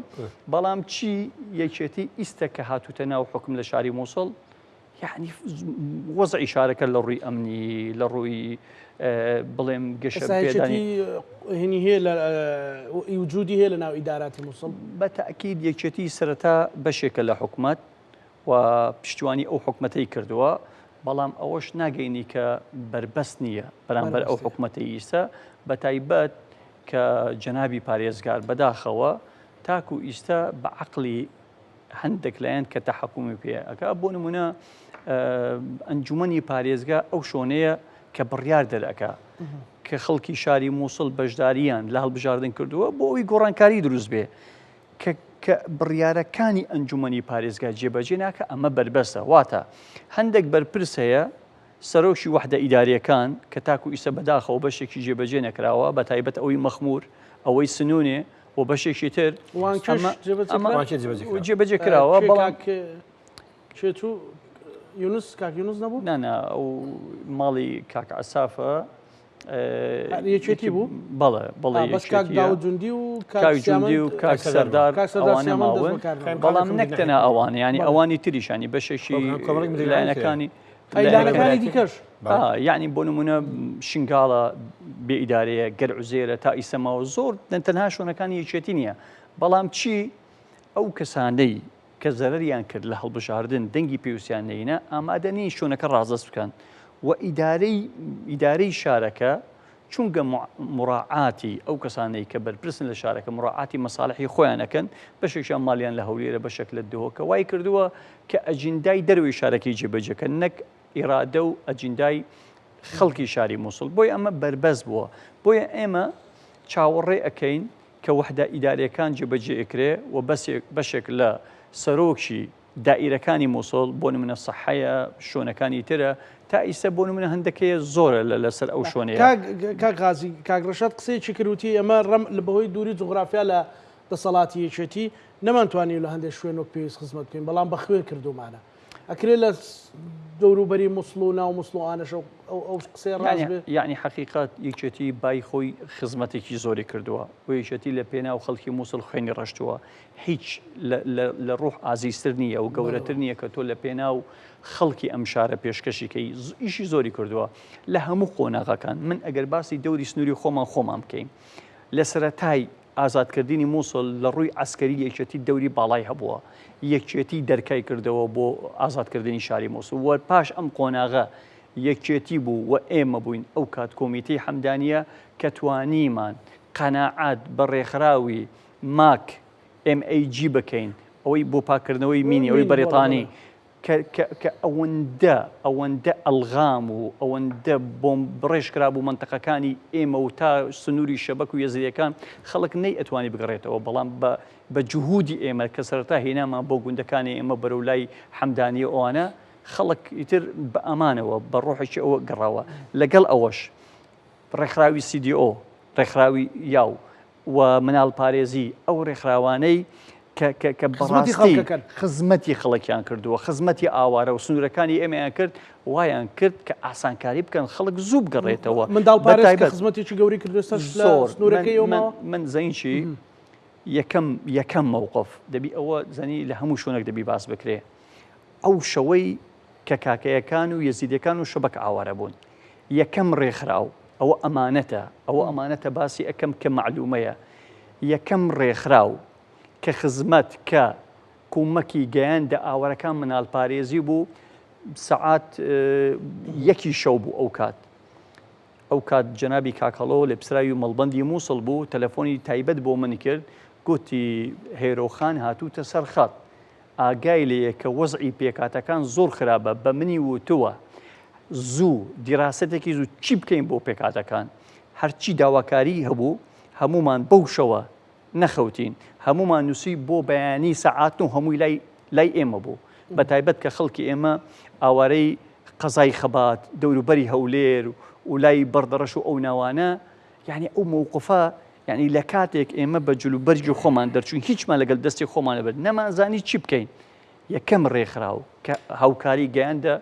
بەڵام چی یەکێتی ئیستە کە هاتوتە ناو حکوم لە شاری مووسڵ یعنی وەزعی شارەکە لە ڕووی ئەمنی لە ڕووی بڵێم گەشە پێدانی هینی هەیە لە وجودی هەیە لە ناو ئیداراتی مووسڵ بە تاکید یەکێتی سەرەتا بەشێکە لە حکومەت و پشتیوانی ئەو حکومەتەی کردووە بەڵام ئەوەش ناگەینی کە بەربەست نییە بەرامبەر ئەو حکومەتەی ئیستا بە تایبەت کە جەنابی پارێزگار بەداخەوە تاکو ئیستا بە عقلی هەندێک لایەن کە تەحەکومی پێ ئەکا بۆ نمونە ئەنجومەنی پارێزگا ئەو شۆنەیە کە بڕیار دەرەکا کە خەڵکی شاری مووسڵ بەشداریان لە هەڵبژاردن کردووە بۆ ئەوی گۆڕانکاری دروست بێ کە کە بڕیارەکانی ئەنجومەنی پارێزگا جێبەجێ ناکە ئەمە بەربەستە واتە هەندێک بەرپرس هەیە سەرۆکی وەحدە ئیداریەکان کە تاکو ئیسە بەداخەوە بەشێکی جێبەجێ نەکراوە بە تایبەت ئەوەی مەخمور ئەوەی سنونێ و بەشێکی تر جێبەجێ کراوە بەڵام یونس کاک یونس نەبوو نانا ئەو ماڵی کاک عسافە یەکێتی بوو بەڵێ بەڵێ بەس کاک داود جوندی و کاک جوندی و کاک سەردار ئەوانە ماون بەڵام نەک تەنها ئەوانە ینی ئەوانی تریشانی بەشێکی لایەنەکانی لایەنەکانی دیکەش یعنی بۆ نمونە شنگاڵە بێ ئیدارەیە گەر عوزێرە تا ئیسەماوە زۆر تەنها شوێنەکانی یەکێتی نییە بەڵام چی ئەو کەسانەی کە زەرەریان کرد لە هەڵبژاردن دەنگی پێویستیان نەینا ئامادە نین شوێنەکە ڕازدەست بکەن و ئیدارەی ئیدارەی شارەکە چونگە مڕاعاتی ئەو کەسانەی کە بەرپرسن لە شارەکە مڕاعاتی مەساڵحی خۆیان ئەکەن بەشێکیان ماڵیان لە هەولێرە بەشێک لە دهۆکە وای کردووە کە ئەجیندای دەرەوەی شارەکەی جێبەجێکەن نەک ئیرادە و ئەجیندای خەڵکی شاری مووسڵ بۆیە ئەمە بەربەست بووە بۆیە ئێمە چاوەڕێ ئەکەین کە وەحدە ئیدارەکان جێبەجێ ئەکرێ و بەسێک بەشێک لە سەرۆکی. دائیرەکانی موسڵ بۆ نمونە سەحەیە شوێنەکانی ترە تا ئیسە بۆ نمونە هەندەکەیە زۆرە لە لەسەر ئەو شوێنەیە. کاک کاک غازی کاک ڕەشاد قسەیەکی کرد وتی ئێمە ڕەم لە بەهۆی دووری جوغرافیا لە دەسەڵاتی یەکێتی نەمانتوانی لە هەندێک شوێن وەک پێویست خزمەت بکەین بەڵام بە خوێن کردوومانە ئەکرێ لە دەوروبەری موسڵ و ناو موسڵ و ئانەش ئەو ئەو قسەیە ڕاست بێ؟ یەعنی حەقیقەت یەکێتی بای خۆی خزمەتێکی زۆری کردووە و یەکێتی لە پێناو خەڵکی موسڵ خوێنی ڕشتووە هیچ لە ڕوح ئازیزتر نییە و گەورەتر نییە کە تۆ لە پێناو خەڵکی ئەم شارە پێشکەشی کەی ئیشی زۆری کردووە لە هەموو قۆناغەکان من ئەگەر باسی دەوری سنووری خۆمان خۆمان بکەین لە سەرەتای ئازادکردنی مووسڵ لە ڕووی عسکەری یەکێتی دەوری باڵای هەبووە یەکێتی دەرکای کردەوە بۆ ئازادکردنی شاری مووسڵ و پاش ئەم قۆناغە یەکێتی بوو و ئێمە بووین ئەو کات کۆمیتەی حەمدانیە کە توانیمان قەناعەت بە ڕێکخراوی ماک، MAG، بکەین، ئەوەی بۆ پاککردنەوەی مینی ئەوەی بەریتانی کە ئەوەندە ئەوەندە ئەلغام و ئەوەندە بۆمب بڕێژ کرابوو مەنتەقەکانی ئێمە و تا سنووری شەبەک و یەزیدیەکان خەڵک نەی ئەتوانی بگەڕێتەوە بەڵام بە بە جهودی ئێمە کە سەرەتا هێنامان بۆ گوندەکانی ئێمە بەرەو لای حەمدانی و ئەوانە خەڵک ئیتر بە ئەمانەوە بە ڕۆحێکی ئەوە گەڕاوە لەگەڵ ئەوەش ڕێکخراوی CDO ڕێکخراوی یاو و مناڵپارێزی، ئەو ڕێکخراوانەی کە کە کە خزمەتی بەڕاستی خەڵکەکەن. خزمەتی خەڵکیان کردووە، خزمەتی ئاوارە و سنوورەکانی ئێمەیان کرد، وایان کرد کە ئاسانکاری بکەن خەڵک زوو بگەڕێتەوە، منداڵپارێز کە بەتایبەت خزمەتێکی گەورەی کردووە ئێستاش لە زۆر من سنوورەکەی ئێوە من ماوە؟ من زەین چی یەکەم یەکەم مەوقف دەبی ئەوە زەنی لە هەموو شوێنێک دەبی باس بکرێ ئەو شەوەی کە کاکەیەکان و یەزیدیەکان و شەبەک ئاوارە بوون یەکەم ڕێکخراو، ئەوە ئەمانەتە، ئەوە ئەمانەتە باسی ئەکەم کە مەعلومەیە، یەکەم ڕێکخراو کە خزمەت کە کومەکی گەیاندە ئاوارەکان منالپارێزی بوو، سەعات یەکی شەو بوو ئەو کات. ئەو کات جەنابی کاک هەڵۆ لێپسراوی مەڵبەندی موسڵ بوو، تەلەفۆنی تایبەت بۆ من کرد، گوتی هێرۆخان هاتووتە سەر خەت. ئاگای لێیە کە وەزعی پێکهاتەکان زۆر خراپە، بە منی وتووە زوو دیراسەتێکی زوو چی بکەین بۆ پێکهاتەکان، هەرچی داواکاریی هەبوو هەموومان بەو شەوە نەخەوتین، هەموومان نووسی بۆ بەیانی سەعات نۆ هەمووی لای لای ئێمە بوو، بە تایبەت کە خەڵکی ئێمە ئاوارەی قەزای خەبات، دەوروبەری هەولێر و لای بەردەڕەش و ئەو ناوانە، یانی ئەو مەوقفە یانی لە کاتێک ئێمە بە جل و بەرگی خۆمان دەرچوین هیچمان لەگەل دەستی خۆمان نەبرد نەمانزانی چی بکەین یەکەم ڕێکخراو کە هاوکاری گەیاندە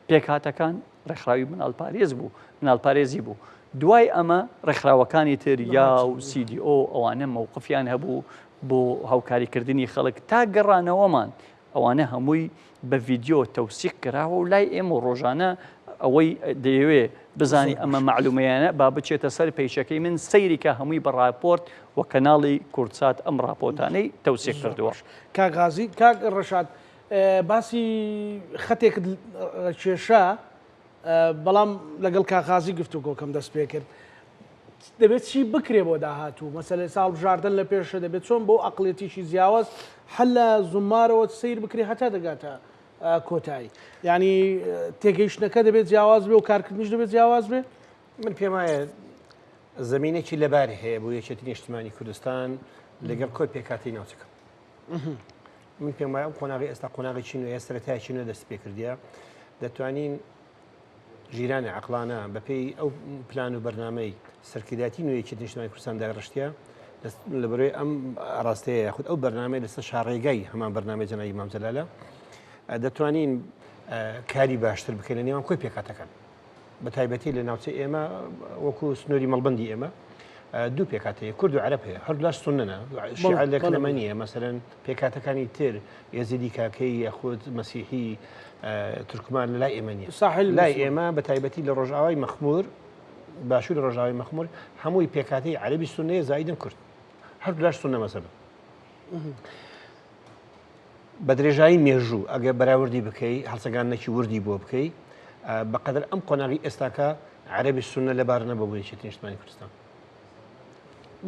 پێکهاتەکان ڕێکخراوی مناڵپارێز بوو مناڵپارێزی بوو دوای ئەمە ڕێکخراوەکانی تر یا و CDO ئەوانە مەوقفیان هەبوو بۆ هاوکاریکردنی خەڵک تا گەڕانەوەمان ئەوانە هەمووی بە ڤیدیۆ تەوسیق کراوە و لای ئێمە و ڕۆژانە ئەوەی دەیەوێ بزانی ئەمە مەعلومەیانە با بچێتە سەر پەیچەکەی من سەیری کە هەمووی بە ڕاپۆرت و کەناڵی کوردسات ئەم ڕاپۆرتانەی تەوسیق کردووە. کاک غازی، کاک ڕەشاد باسی خەتێکت کێشا بەڵام لەگەڵ کاک غازی گفتوگۆکەم دەست پێکرد. دەبێت چی بکرێ بۆ داهاتوو؟ مەسەلەن ئێستا هەڵبژاردن لە پێشە دەبێت چۆن بۆ ئەقڵیەتیکی جیاواز هەر لە زوممارەوە سەیر بکرێ هەتا دەگاتە کۆتایی یعنی تێگەیشتنەکە دەبێت جیاواز بێ و کارکردنیش دەبێت جیاواز بێ؟ من پێم وایە زمینێکی لەبار هەیە بۆ یەکێتی نیشتمانی کوردستان لەگەڵ کۆی پێکهاتەی ناوچەکە. من پێم وایە ئەم قۆناغی ئێستا قۆناغێکی نوێیە سەرەتایەکی نوێ دەست پێکردیە دەتوانین ژیرانە، عەقڵانە، بەپێی ئەو پلان و بەرنامەی سەرکردایەتی نوێی یەکێتی نیشتمانی کوردستان دایڕشتیە، لە بەرەی ئەم ئاراستەیە یاخود ئەو بەرنامەی لەسەر شاڕێگای هەمان بەرنامەی جەنابی مام جەلالە، دەتوانین کاری باشتر بکەین لە نێوان کۆی پێکهاتەکان. بە تایبەتی لە ناوچەی ئێمە وەکو سنووری مەڵبەندی ئێمە دوو پێکهاتەیە کورد و عەرەب هەیە هەردوولاش سوننە شیعە لە کەلەمە نییە مەسەلەن پێکهاتەکانی تر یەزیدی کاکەی یاخود مەسیحی تورکمان لە لای ئێمە نییە ساحل لای ئێمە بە تایبەتی لە ڕۆژئاوای مەخمور باشووری ڕۆژئاوای مەخمور هەمووی پێکهاتەی عەرەبی سوننەیە زایدن کورد هەردوولاش سوننە مەزهەبن بە درێژایی مێژوو ئەگەر بەراوردی بکەی هەڵسەنگاندنێکی وردی بۆ بکەی بەقەدەر ئەم قۆناغی ئێستاکە عەرەبی سوننە لەبار نەبوو بۆ یەکێتی نیشتمانی کوردستان.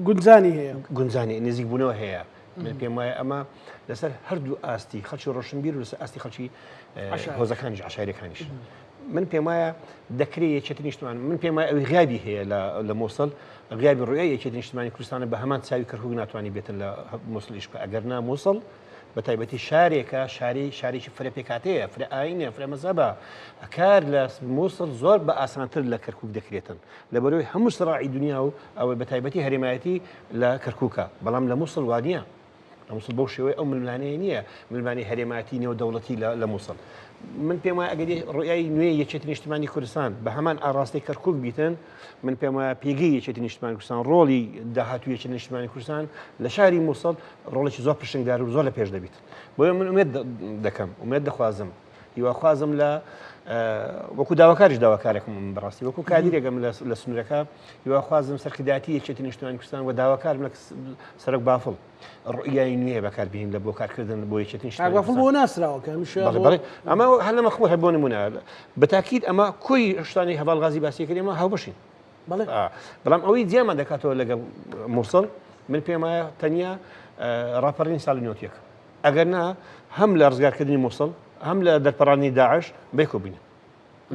گونجانی هەیە. گونجانی نزیک بوونەوە هەیە. من پێم وایە ئەمە لەسەر هەردوو ئاستی خەڵکی ڕۆشنبیر و لەسەر ئاستی خەڵکی هۆزەکانیش عشایرەکانیش. من پێم وایە دەکرێت یەکێتی نیشتمان من پێم وایە ئەوی غیابی هەیە لە مۆسڵ غیابی ڕوئیای یەکێتی نیشتمانی کوردستانە بە هەمان چاوی کەرکوک ناتوانانی بێتن لە مۆسڵ ئیش بکە ئەگەر نا مۆسڵ بە تایبەتی شارێکە شاری شارێکی فرە پێکاتەیە فرە ئاینە فرە مەزەبە کار لە مووسڵ زۆر بە ئاسانتر لە کەرکک دەکرێتن لەبەرەوەی هەموو سڕاعی دنیا و ئەوەی بە تایبەتی هەرێمایەتی لە کەرکووکە بەڵام لە مووسڵ وانە لە مووسڵ بەو شێوەی ئەو ململانێیە نییە، ململانێی هەرێمایەتی نێودەوڵەتی لە مووسڵ. من پێم وایە ئەگەر ڕوئیای نوێی یەکێتی نیشتمانی کوردستان بە هەمان ئاڕاستەی کەرکووک بیتن، من پێم وایە پێگەی یەکێتی نیشتمانی کوردستان، ڕۆڵی داهاتووی یەکێتی نیشتمانی کوردستان لە شاری مووسڵ ڕۆڵێکی زۆر پرشنگدار و زۆر لە پێش دەبیت. بۆیە من ئومێد دەکەم، ئومێد دەخوازم، هیواخوازم لە وەکو داواکاریش داواکارێکم بەڕاستی وەکو کادیرێکم لە سنوورەکە هیواخوازم سەرکردایەتی یەکێتی نیشتمانی کوردستان و داواکارم لە سەرۆک بافڵ ڕوئیای نوێ بەکاربهین لە بۆ کارکردن بۆ یەکێتی نیشتمانی بافڵ بۆ ناسراوە کە هەمیشە بەڵێ ئەمە هەر لە مەخمور هەر بۆ نمونە بەتاکید ئەمە کۆی شتانی هەڤاڵ غازی باسی کرد ئێمە هاوبەشین بەڵام ئەوەی جیامان دەکاتەوە لەگەڵ مووسڵ من پێم وایە تەنیا ڕاپەڕین ساڵی نۆتیەک ئەگەر نا هەم لە ڕزگارکردنی مووسڵ هەم لە دەرپەڕانی داعش بێکۆ بین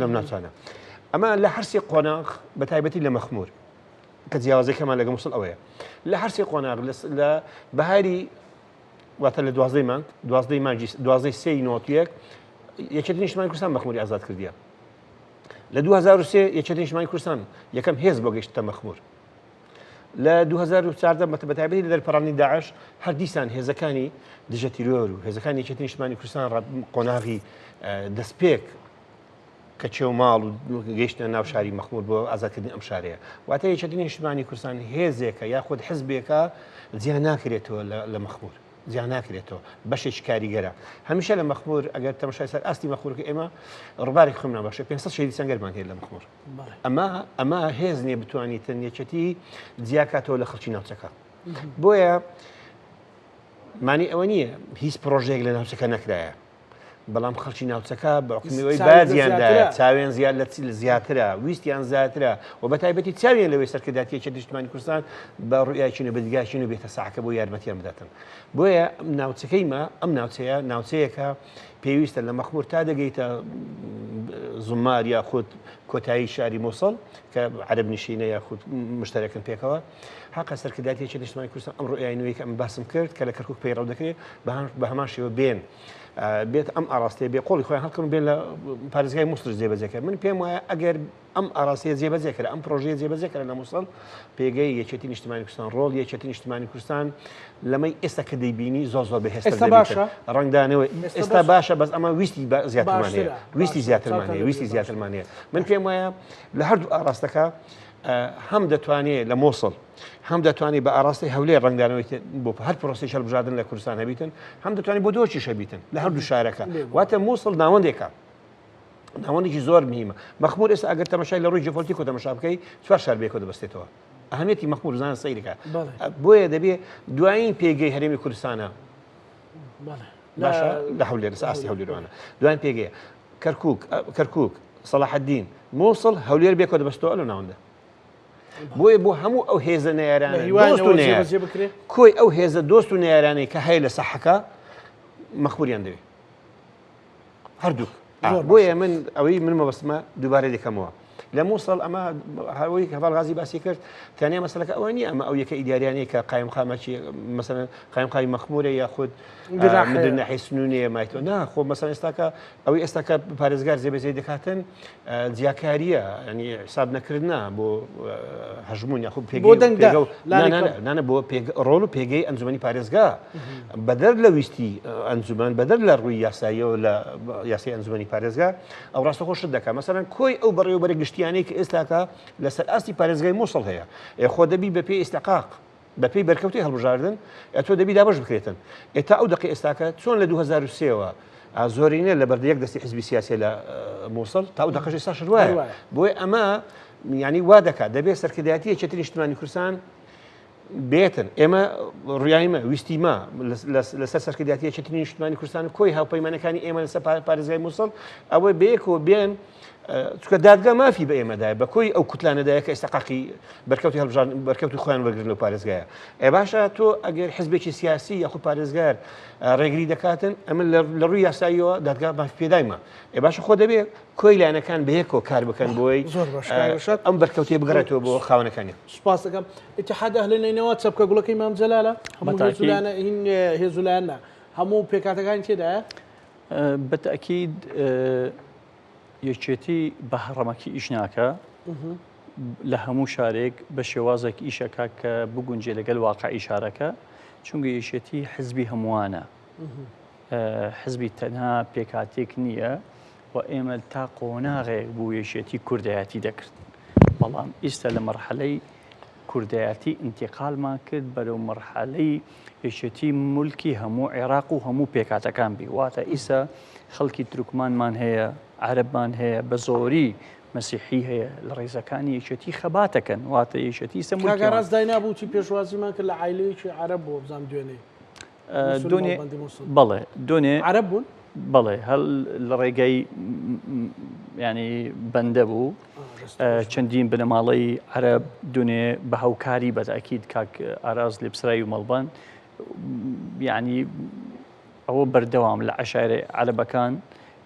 لەم ناوچانە ئەمە لە هەرسی قۆناغ بە تایبەتی لە مەخمور کە جیاوازەکەمان لەگە مووسڵ ئەوەیە لە هەرسی قۆناغ لە بەهاری واتە لە دوازدەی مانگ دوازدەی مانگی دوازدەی سێی نۆتیەک یەکێتی نیشتمانی کوردستان مەخموری ئازاد کردیە لە 2003 یەکێتی نیشتمانی کوردستان یەکەم هێز بۆ گەیشتە مەخمور لە 2014 بە تایبەتی لە دەرپەڕاندنی داعش هەر دیسان هێزەکانی دژە تیرۆر و هێزەکانی یەکێتی نیشتمانی کوردستان قۆناغی دەستپێک کە چێو ماڵ و گەیشتە ناو شاری مەخمور بۆ ئازادکردنی ئەم شارەیە واتە یەکێتی نیشتمانی کوردستان هێزێکە یاخود حزبێکە جیا ناکرێتەوە لە مەخمور جیا ناکرێتەوە بەشێکی کاریگەرە هەمیشە لە مەخمور ئەگەر تەماشای سەر ئاستی مەخمورکە ئێمە ڕووبارێک خوێنمان بەخشێ 500 شەهیدی سەنگەرمان هەیە لە مەخمور ئەمە ئەمە هێز نییە بتوانیتن یەکێتی جیاکاتەوە لە خەڵکی ناوچەکە بۆیە مانی ئەوە نییە هیچ پرۆژەیەک لە ناوچەکە نەکرایە بەڵام خەڵکی ناوچەکە بە حکومیەوەی باجیاندایە چاوێن زیاد لە چی زیاترە ویستیان زیاترە و بە تایبەتی چاویان لەوەی سەرکرداتیەکی نیشتمانی کوردستان بە ڕویاچین و بەدیگاچین و بێتە ساکە بۆ یارمەتیان بداتن بۆیە ناوچەکەی مە ئەم ناوچەیە ناوچەیەکە پێویستە لە مەخمور تا دەگەیتە زمار یاخود کۆتایی شاری مووسڵ کە عەرەب نشینە یاخود مشتەرەکن پێکەوە حەقە سەرکردایەتیەکی نیشتمانی کوردستان ئەم ڕوئیای نوێی کە ئەمن باسم کرد کە لە کەرکوک پەیڕەو دەکرێت بە هەمان شێوە بێن بێت ئەم ئاراستەیە بێ قۆڵی خۆیان هەڵکەن بێن لە پارێزگای مووسڵ جێبەجێکە من پێم وایە ئەگەر ئەم ئاراستەیە جێبەجێ کرا ئەم پرۆژەیە جێبەجێ کرا لە مووسڵ پێگەی یەکێتی نیشتمانی کوردستان ڕۆڵ یەکێتی نیشتمانی کوردستان لەمەی ئێستا کە دەیبینی زۆر زۆر بەهێزتر ئێستا باشە ڕەنگدانەوەی ئێستا باشە بەس ئەمە ویستی زیاترمان هەیە ویستی زیاترمان هەیە ویستی زیاترمان هەیە من پێم وایە لە هەردوو ئاراستەکە هەم دەتوانێت لە مۆسڵ هەم دەتوانێت بە ئاراستەی هەولێر ڕەنگدانەوەی بۆ هەر پرۆسی هەڵبژاردن لە کوردستان هەبیتن هەم دەتوانێت بۆ دۆچیش هەبیتن لە هەردوو شارەکە واتە مووسڵ ناوەندێکە ناوەندێکی زۆر مهمە مەخمور ئێستا ئەگەر تەمەشای لە ڕووی جیۆپۆلیتیک و تەمەشا بکەی چوار شار بێکەوە دەبەستێتەوە ئەهمیەتی مەخمور زان سەیرەکە بۆیە دەبێ دوایین پێگەی هەرێمی کوردستانە باشە لە هەولێر لەسەر ئاستی هەولێروانە دوایین پێگەیە کەرکک کەرکک سەڵاحەدین مووسڵ هەولێر بێکەوە دەبەستەوە لە ناوەندە بۆیە بۆ هەموو ئەو هێزە نەیارانە کۆی ئەو هێزە دۆست و نەیارانەی کە هەیە لە سەحەکە مەخموریان دەوێت هەردووک بۆیە من ئەوەی من مەبەستمە دووبارە دەکەمەوە لە مووسڵ ئەمە هەروەی هەڤاڵ غازی باسی کرد تەنیا مەسەلەکە ئەوە نییە ئەمە ئەو یەکە ئیداریانەی کە قایم قامەکی مەسەلەن قایم قامی مەخمورە یاخود مدیر ناحیەی سنوونەیە مایتەوە نا خۆ مەسەلەن ئێستاکە ئەوەی ئێستاکە پارێزگار جێبەجێ دەکاتن جیاکاریە ینی حساب نەکردنا بۆ هەژمون یاخود پێگەی نانە بۆ ڕۆڵ و پێگەی ئەنجومی پارێزگا بەدەر لە ویستی ئەنجومەن بەدەر لە ڕووی یاساییەوە لە یاسای ئەنجومی پارێزگا ئەو ڕاستە خۆشت دەکات مەسەرەن کۆی ئەو بەڕێوەبەرە گشتیانەی کە ئێستاکە لەسەر ئاستی پارێزگای مووسڵ هەیە خۆ دەبی بەپێی ئیستحقاق بەپێی بەرکەوتەی هەڵبژاردن ئەتۆ دەبی دابەش بکرێتن ئێتا ئەو دەقی ئێستاکە چۆن لە 2023ەوە زۆرینە لە بەردە یەک دەستی حزبی سیاسی لە مووسڵ تا ئەو دەقەش ئێستا وایە بۆیە ئەمە ینی وا دەکات دەبێت سەرکردایەتی یەکێتی نیشتمانی کوردستان بێتن ئێمە ڕیایمە ویستیمە لەسەر سەرکردایەتی یەکێتی نیشتمانی کوردستان کۆی هاوپەیمانەکانی ئێمە لەسەر پارێزگای مووسڵ ئەوەی بەیەکەوە بێن چونکە دادگا مافی بە ئێمەدایە بە کۆی ئەو کوتلانەدایە کە ئێستا حەقی بەرکەوتی هەڵبژاردن بەرکەوتی خۆیان وەرگرن لەو پارێزگایە ئێ باشە تۆ ئەگەر حزبێکی سیاسی یاخود پارێزگار ڕێگری دەکاتن ئەمە لە ڕووی یاساییەوە دادگا مافی پێدایمە ئێ باشە خۆ دەبێ کۆی لایەنەکان بەیەکەوە کار بکەن بۆی زۆر باش کاک ڕەشاد. ئەم بەرکەوتەیە بگەڕێتەوە بۆ خاوەنەکانیان. سوپاس دەکەم. ئیتیحاد ئەهلی نەینەوا چەپکە گوڵەکەی مام جەلالە؟ هەموو هێز و بەتاکید. لایەنە هین هێز و لایەن نا. هەموو پێکاتەکانی تێدایە؟ بەتەکید یەکێتی بە هەڕەمەکی ئیش ناکە لە هەموو شارێک بە شێوازێک ئیشەکە کە بگونجێ لەگەل واقعی شارەکە چونگە یەکێتی حزبی هەمووانە حزبی تەنها پێکاتێک نییە و ئێمە تا قۆناغێک بوو یەکێتی کوردایەتی دەکرد بەڵام ئیستا لە مەرحەلەی کوردایەتی ئینتیقالمان کرد بەرەو مەرحەلەی یەکێتی مولکی هەموو عێراق و هەموو پێکاتەکان بی واتە ئیسا خەڵکی تورکمانمان هەیە عەرەبمان هەیە بە زۆری مەسیحی هەیە لە ڕیزەکانی یەکێتی خەباتەکەن واتە یەکێتی ئیستا مولکی کاک ئاراس داینابوو چی پێشوازیمان کرد لە عایلەیەکی عەرەب بوو بزانم دوێنێ دونێ بەڵێ دونێ عەرەب بوون؟ بەڵێ هەل لە ڕێگەی ینی بەندە بوو چەندین بنەماڵەی عەرەب دونێ بە هاوکاری بەتاکیید کاک ئاراز لێپسراوی مەڵبەند یعنی ئەوە بەردەوام لە عشاێ عەرەبەکان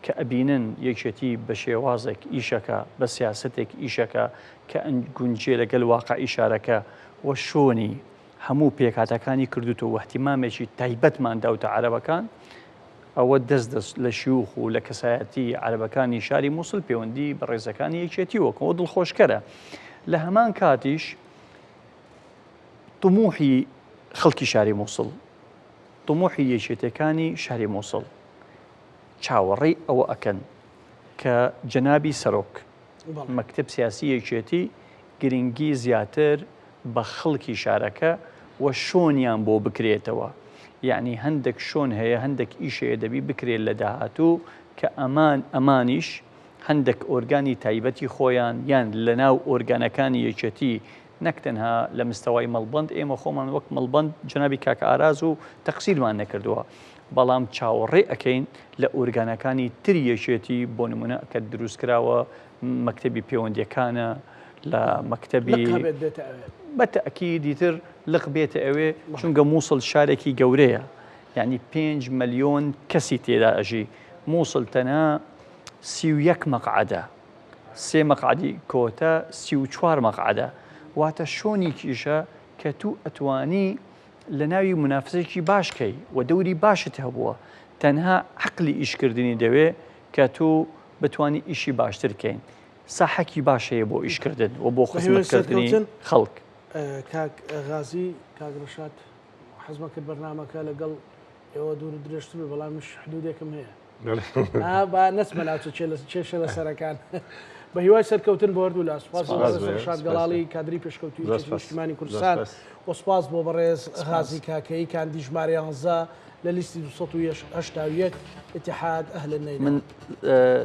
کە ئەبینن یەکێتی بە شێوازێک ئیشەکە بە سیاستێک ئیشەکە کە گونجێ لەگەل واقع ئیشارەکە وە شۆنی هەموو پێکهاتەکانی کردوتەوە و اهتمامێکی تایبەتمان داوتە عەرەبەکان، ئەوە دەست دەست لە شیوخ و لە کەسایەتی عەرەبەکانی شاری موسڵ پەیوەندی بە ڕێزەکانی یەکێتی وەکەوە دڵخۆشکەرە. لە هەمان کاتیش طموحی خەڵکی شاری موسڵ، طموحی یەکێتیەکانی شاری موسڵ چاوەڕێی ئەوە ئەکەن کە جەنابی سەرۆک مەکتەب سیاسی یەکێتی گرنگی زیاتر بە خەڵکی شارەکە و شۆنیان بۆ بکرێتەوە یەعنی هەندێک شۆن هەیە هەندێک ئیش هەیە دەبی بکرێت لە داهاتوو کە ئەمان ئەمانیش هەندێک ئۆرگانی تایبەتی خۆیان یان لە ناو ئۆرگانەکانی یەکێتی نەک تەنها لە مستەوای مەڵبەند ئێمە خۆمان وەک مەڵبەند جەنابی کاک ئاراز و تەقسیرمان نەکردووە بەڵام چاوەڕێ ئەکەین لە ئۆرگانەکانی تری یەکێتی بۆ نمونە کە دروست کراوە مەکتەبی پەیوەندیەکانە لە مەکتەبی لق هەبێت بێتە ئەوێ. بە تەئکیدی تر لق بێتە ئەوێ چونکە مووسڵ شارێکی گەورەیە یعنی 5 ملیۆن کەسی تێدا ئەژی مووسڵ تەنها 31 مەقعەدە سێ مەقعەدی کۆتە 34 مەقعەدە واتە شۆنیکیشە کە تو ئەتوانی لە ناوی منافسێکی باش کەی و دەوری باشت هەبووە تەنها عەقلی ئیشکردنی دەوێ کە تو بتوانی ئیشی باشتر کەین ساحەکی باش هەیە بۆ ئیشکردن و بۆ خزمەتکردنی خەڵک. کاک غازی کاک ڕەشاد حەزمە کرد بەرنامەکە لەگەڵ ئێوە دوور و درێژتر بێ بەڵام منیش حدودێکم هەیە با نەچمە ناوچە کێشە لەسەرەکان بە هیوای سەرکەوتن بۆ هەردوو لا سوپاس بۆ بەڕێز ڕەشاد گەڵاڵی کادری پێشکەوتووی یەکێتی نیشتیمانی کوردستان و سوپاس بۆ بەڕێز غازی کاکەیی کاندی ژمارە 11 لە لیستی 281 اتحاد اهل النینەوە. من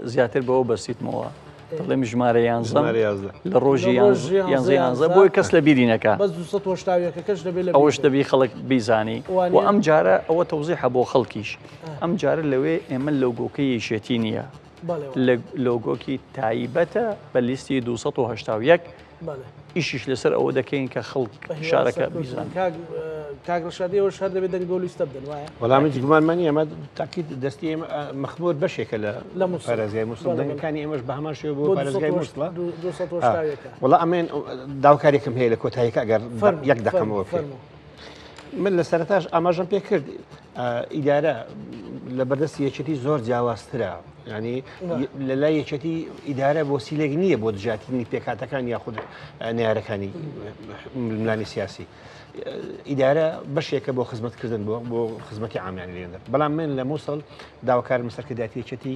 زیاتر بەوە بەسیتمەوە دەڵێم ژمارە یانزەم لە ڕۆژی یانزە یانزە بۆی کەس لە بیری نەکا بەس 281ەکەش دەبێت لە ئەوەش دەبی خەڵک بیزانی و ئەم جارە ئەوە تەوزیحە بۆ خەڵکیش ئەم جارە لەوێ ئێمە لۆگۆکەی یەکێتی نییە لە لۆگۆکی تایبەتە بە لیستی 281 ئیشیش لەسەر ئەوە دەکەین کە خەڵک شارەکە بیزان. کاک ڕەشاد ئێوەش هەر دەبێت دەنگ بەو لیستە بدەن وایە؟ وەڵام هیچ گومانمان نییە ئەمە تاکید دەستی ئێمە مەخمور بەشێکە لە لە موسڵ. پارێزگای موسڵ دەنگەکانی ئێمەش بە هەمان شێوە بۆ پارێزگای موسڵە وەڵا ئەمێن داوکارێکم هەیە لە کۆتاییەکە ئەگەر یەک دەقەمەوە فەرموو. من لە سەرەتاش ئاماژەم پێ کرد ئیدارە لە بەردەستی یەکێتی زۆر جیاوازترە ینی لە لای یەکێتی ئیدارە وەسیلێک نییە بۆ دژاتینی پێکاتەکان یاخود نارەکانی ململانی سیاسی ئیدارە بەشێکە بۆ خزمەتکردن بۆ بۆ خزمەتی عامیان لێندە بەڵام من لە مووسڵ داواکارم سەرکردایەتی یەکێتی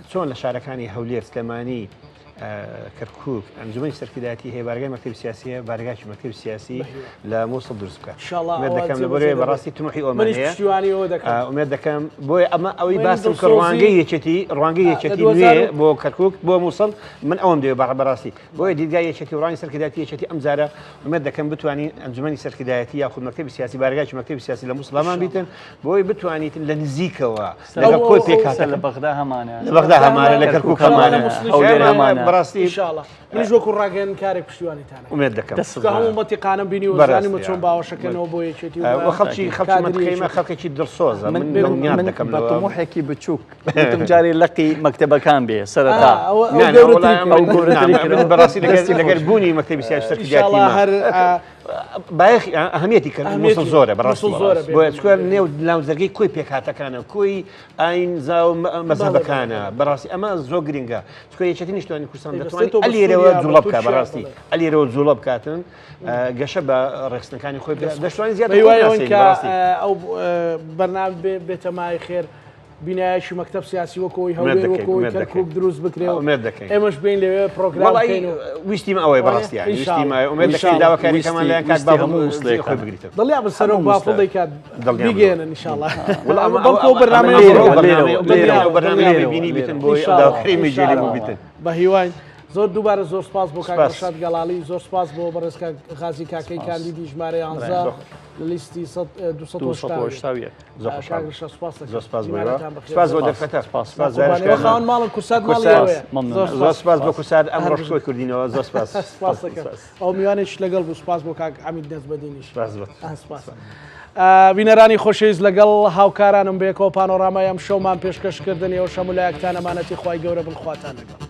چۆن لە شارەکانی هەولێر سلێمانی کەرکوک ئەنجومەنی سەرکردایەتی هەیە بارگای مەکتەبی سیاسی هەیە بارگاکی مەکتەبی سیاسی لە مووسڵ دروست بکات ئومێد دەکەم لە بۆرێ بەڕاستی تموحی ئەومان هەیە ئومێد دەکەم بۆیە ئەمە ئەوەی باسم کە ڕوانگەی یەکێتی ڕوانگەی یەکێتی نوێ بۆ کەرکوک بۆ مووسڵ من ئەوەم دەوێ بەڕاستی بۆیە دیدگای یەکێتی و ڕوانگەی سەرکردایەتی یەکێتی ئەم جارە ئومێد دەکەم بتوانین ئەنجومەنی سەرکردایەتی یاخود مەکتەبی سیاسی بارگاکی مەکتەبی سیاسی لە مووسڵامان بیتن بۆی بتوانیت لە نزیکەوە لەگەڵ کۆی پێکهاتە لە بەغدا هەمانە لە بەغدا هەمانە لە کەرکوک هەمانە هەولێر هەمانە بەڕاستی ئینشاءاللە منیش وەکو ڕاگەیەن کارێک پشتیوانیتانە ئومێد دەکەم چونکە هەموو مەنتیقانەم بینی و زانیمە چۆن باوەشەکەنەوە بۆ یەکێتی و خەڵکی خەڵکی مەنتیقەی خەڵکێکی دڵسۆزە من دڵنیام دەکەم بە تموحێکی بچووک وتم جارێ لەقی مەکتەبەکان بێ سەرەتا بەڕاستی لەگەر بوونی مەکتەبی سیاسی سەرکردایەتی هەر. بایەخی ئەهمیەتی کە موسڵ زۆرە بەڕاستی بۆیە چکە نێو ناوزەرگەی کۆی پێکهاتەکانە کۆی ئاینزا و مەزهەبەکانە بەڕاستی ئەمە زۆر گرنگە چکە یەکێتی نیشتمانی کوردستان دەتوانێت ئەلێرەوە جوڵە بکات بەڕاستی ئەلێرەوە جوڵە بکاتن گەشە بە ڕێکخستنەکانی خۆی دەشتوانێت زیاتر ئەو بەرنامە بێتە مای خێر. بینایەکی مەکتەب سیاسی وەکو ئەوەی هەولێر وەکو ئەوەی کەرکوک دروست بکرێ و ئومێد دەکەین ئێمەش بین لەوێ پرۆگرام بکەین و ویستیم ئەوەیە بەڕاستی یانی ویستیم ئەوەیە ئومێد دەکەین داواکاریەکەمان لایەن کاک باڤڵ هەموو جێی خۆی بگریتەوە دڵنیا بن سەرۆک باڤڵ دەیکات دڵنیام بیگەیەنن ئینشاڵڵا وەڵا ئەمە بەڵکو ئەو بەرنامەیە ئەو بەرنامەیە بینی بیتن بۆی داواکاری مێجێلی بوو بیتن بە هیواین زۆر دووبارە زۆر سپاس بۆ کاک ڕەشاد گەڵاڵی زۆر سپاس بۆ بەڕێز کاک غازی کاکەی کاندیدی ژمارە 11 لە لیستی 281 زۆر خۆشحاڵ کاک رشا سوپاس دەکەم. زۆر سپاس بۆ دیمانەتان بەخێر. سپاس بۆ دەرفەتە سپاس. سپاس قوربانی زارش خاوەن ماڵن کورسات ماڵی کورسات. ئێوەیە. مەمنون. زۆر زۆر سپاس. سپاس بۆ کورسات ئەمڕۆش هەر کۆی کردینەوە زۆر سپاس سپاس دەکەم. ئەو میوانێکیش لەگەڵ بوو سپاس بۆ کاک عەمید نەجمەدینیش. سپاس بۆ ئا، سپاس. بینەرانی خۆشەویست لەگەڵ هاوکارانم بەیەکەوە پانۆرامای ئەم شەومان پێشکەش کردن ئێوەش هەموو لایەکتان ئەمانەتی خوای گەورە بن خواتان لەگەڵ.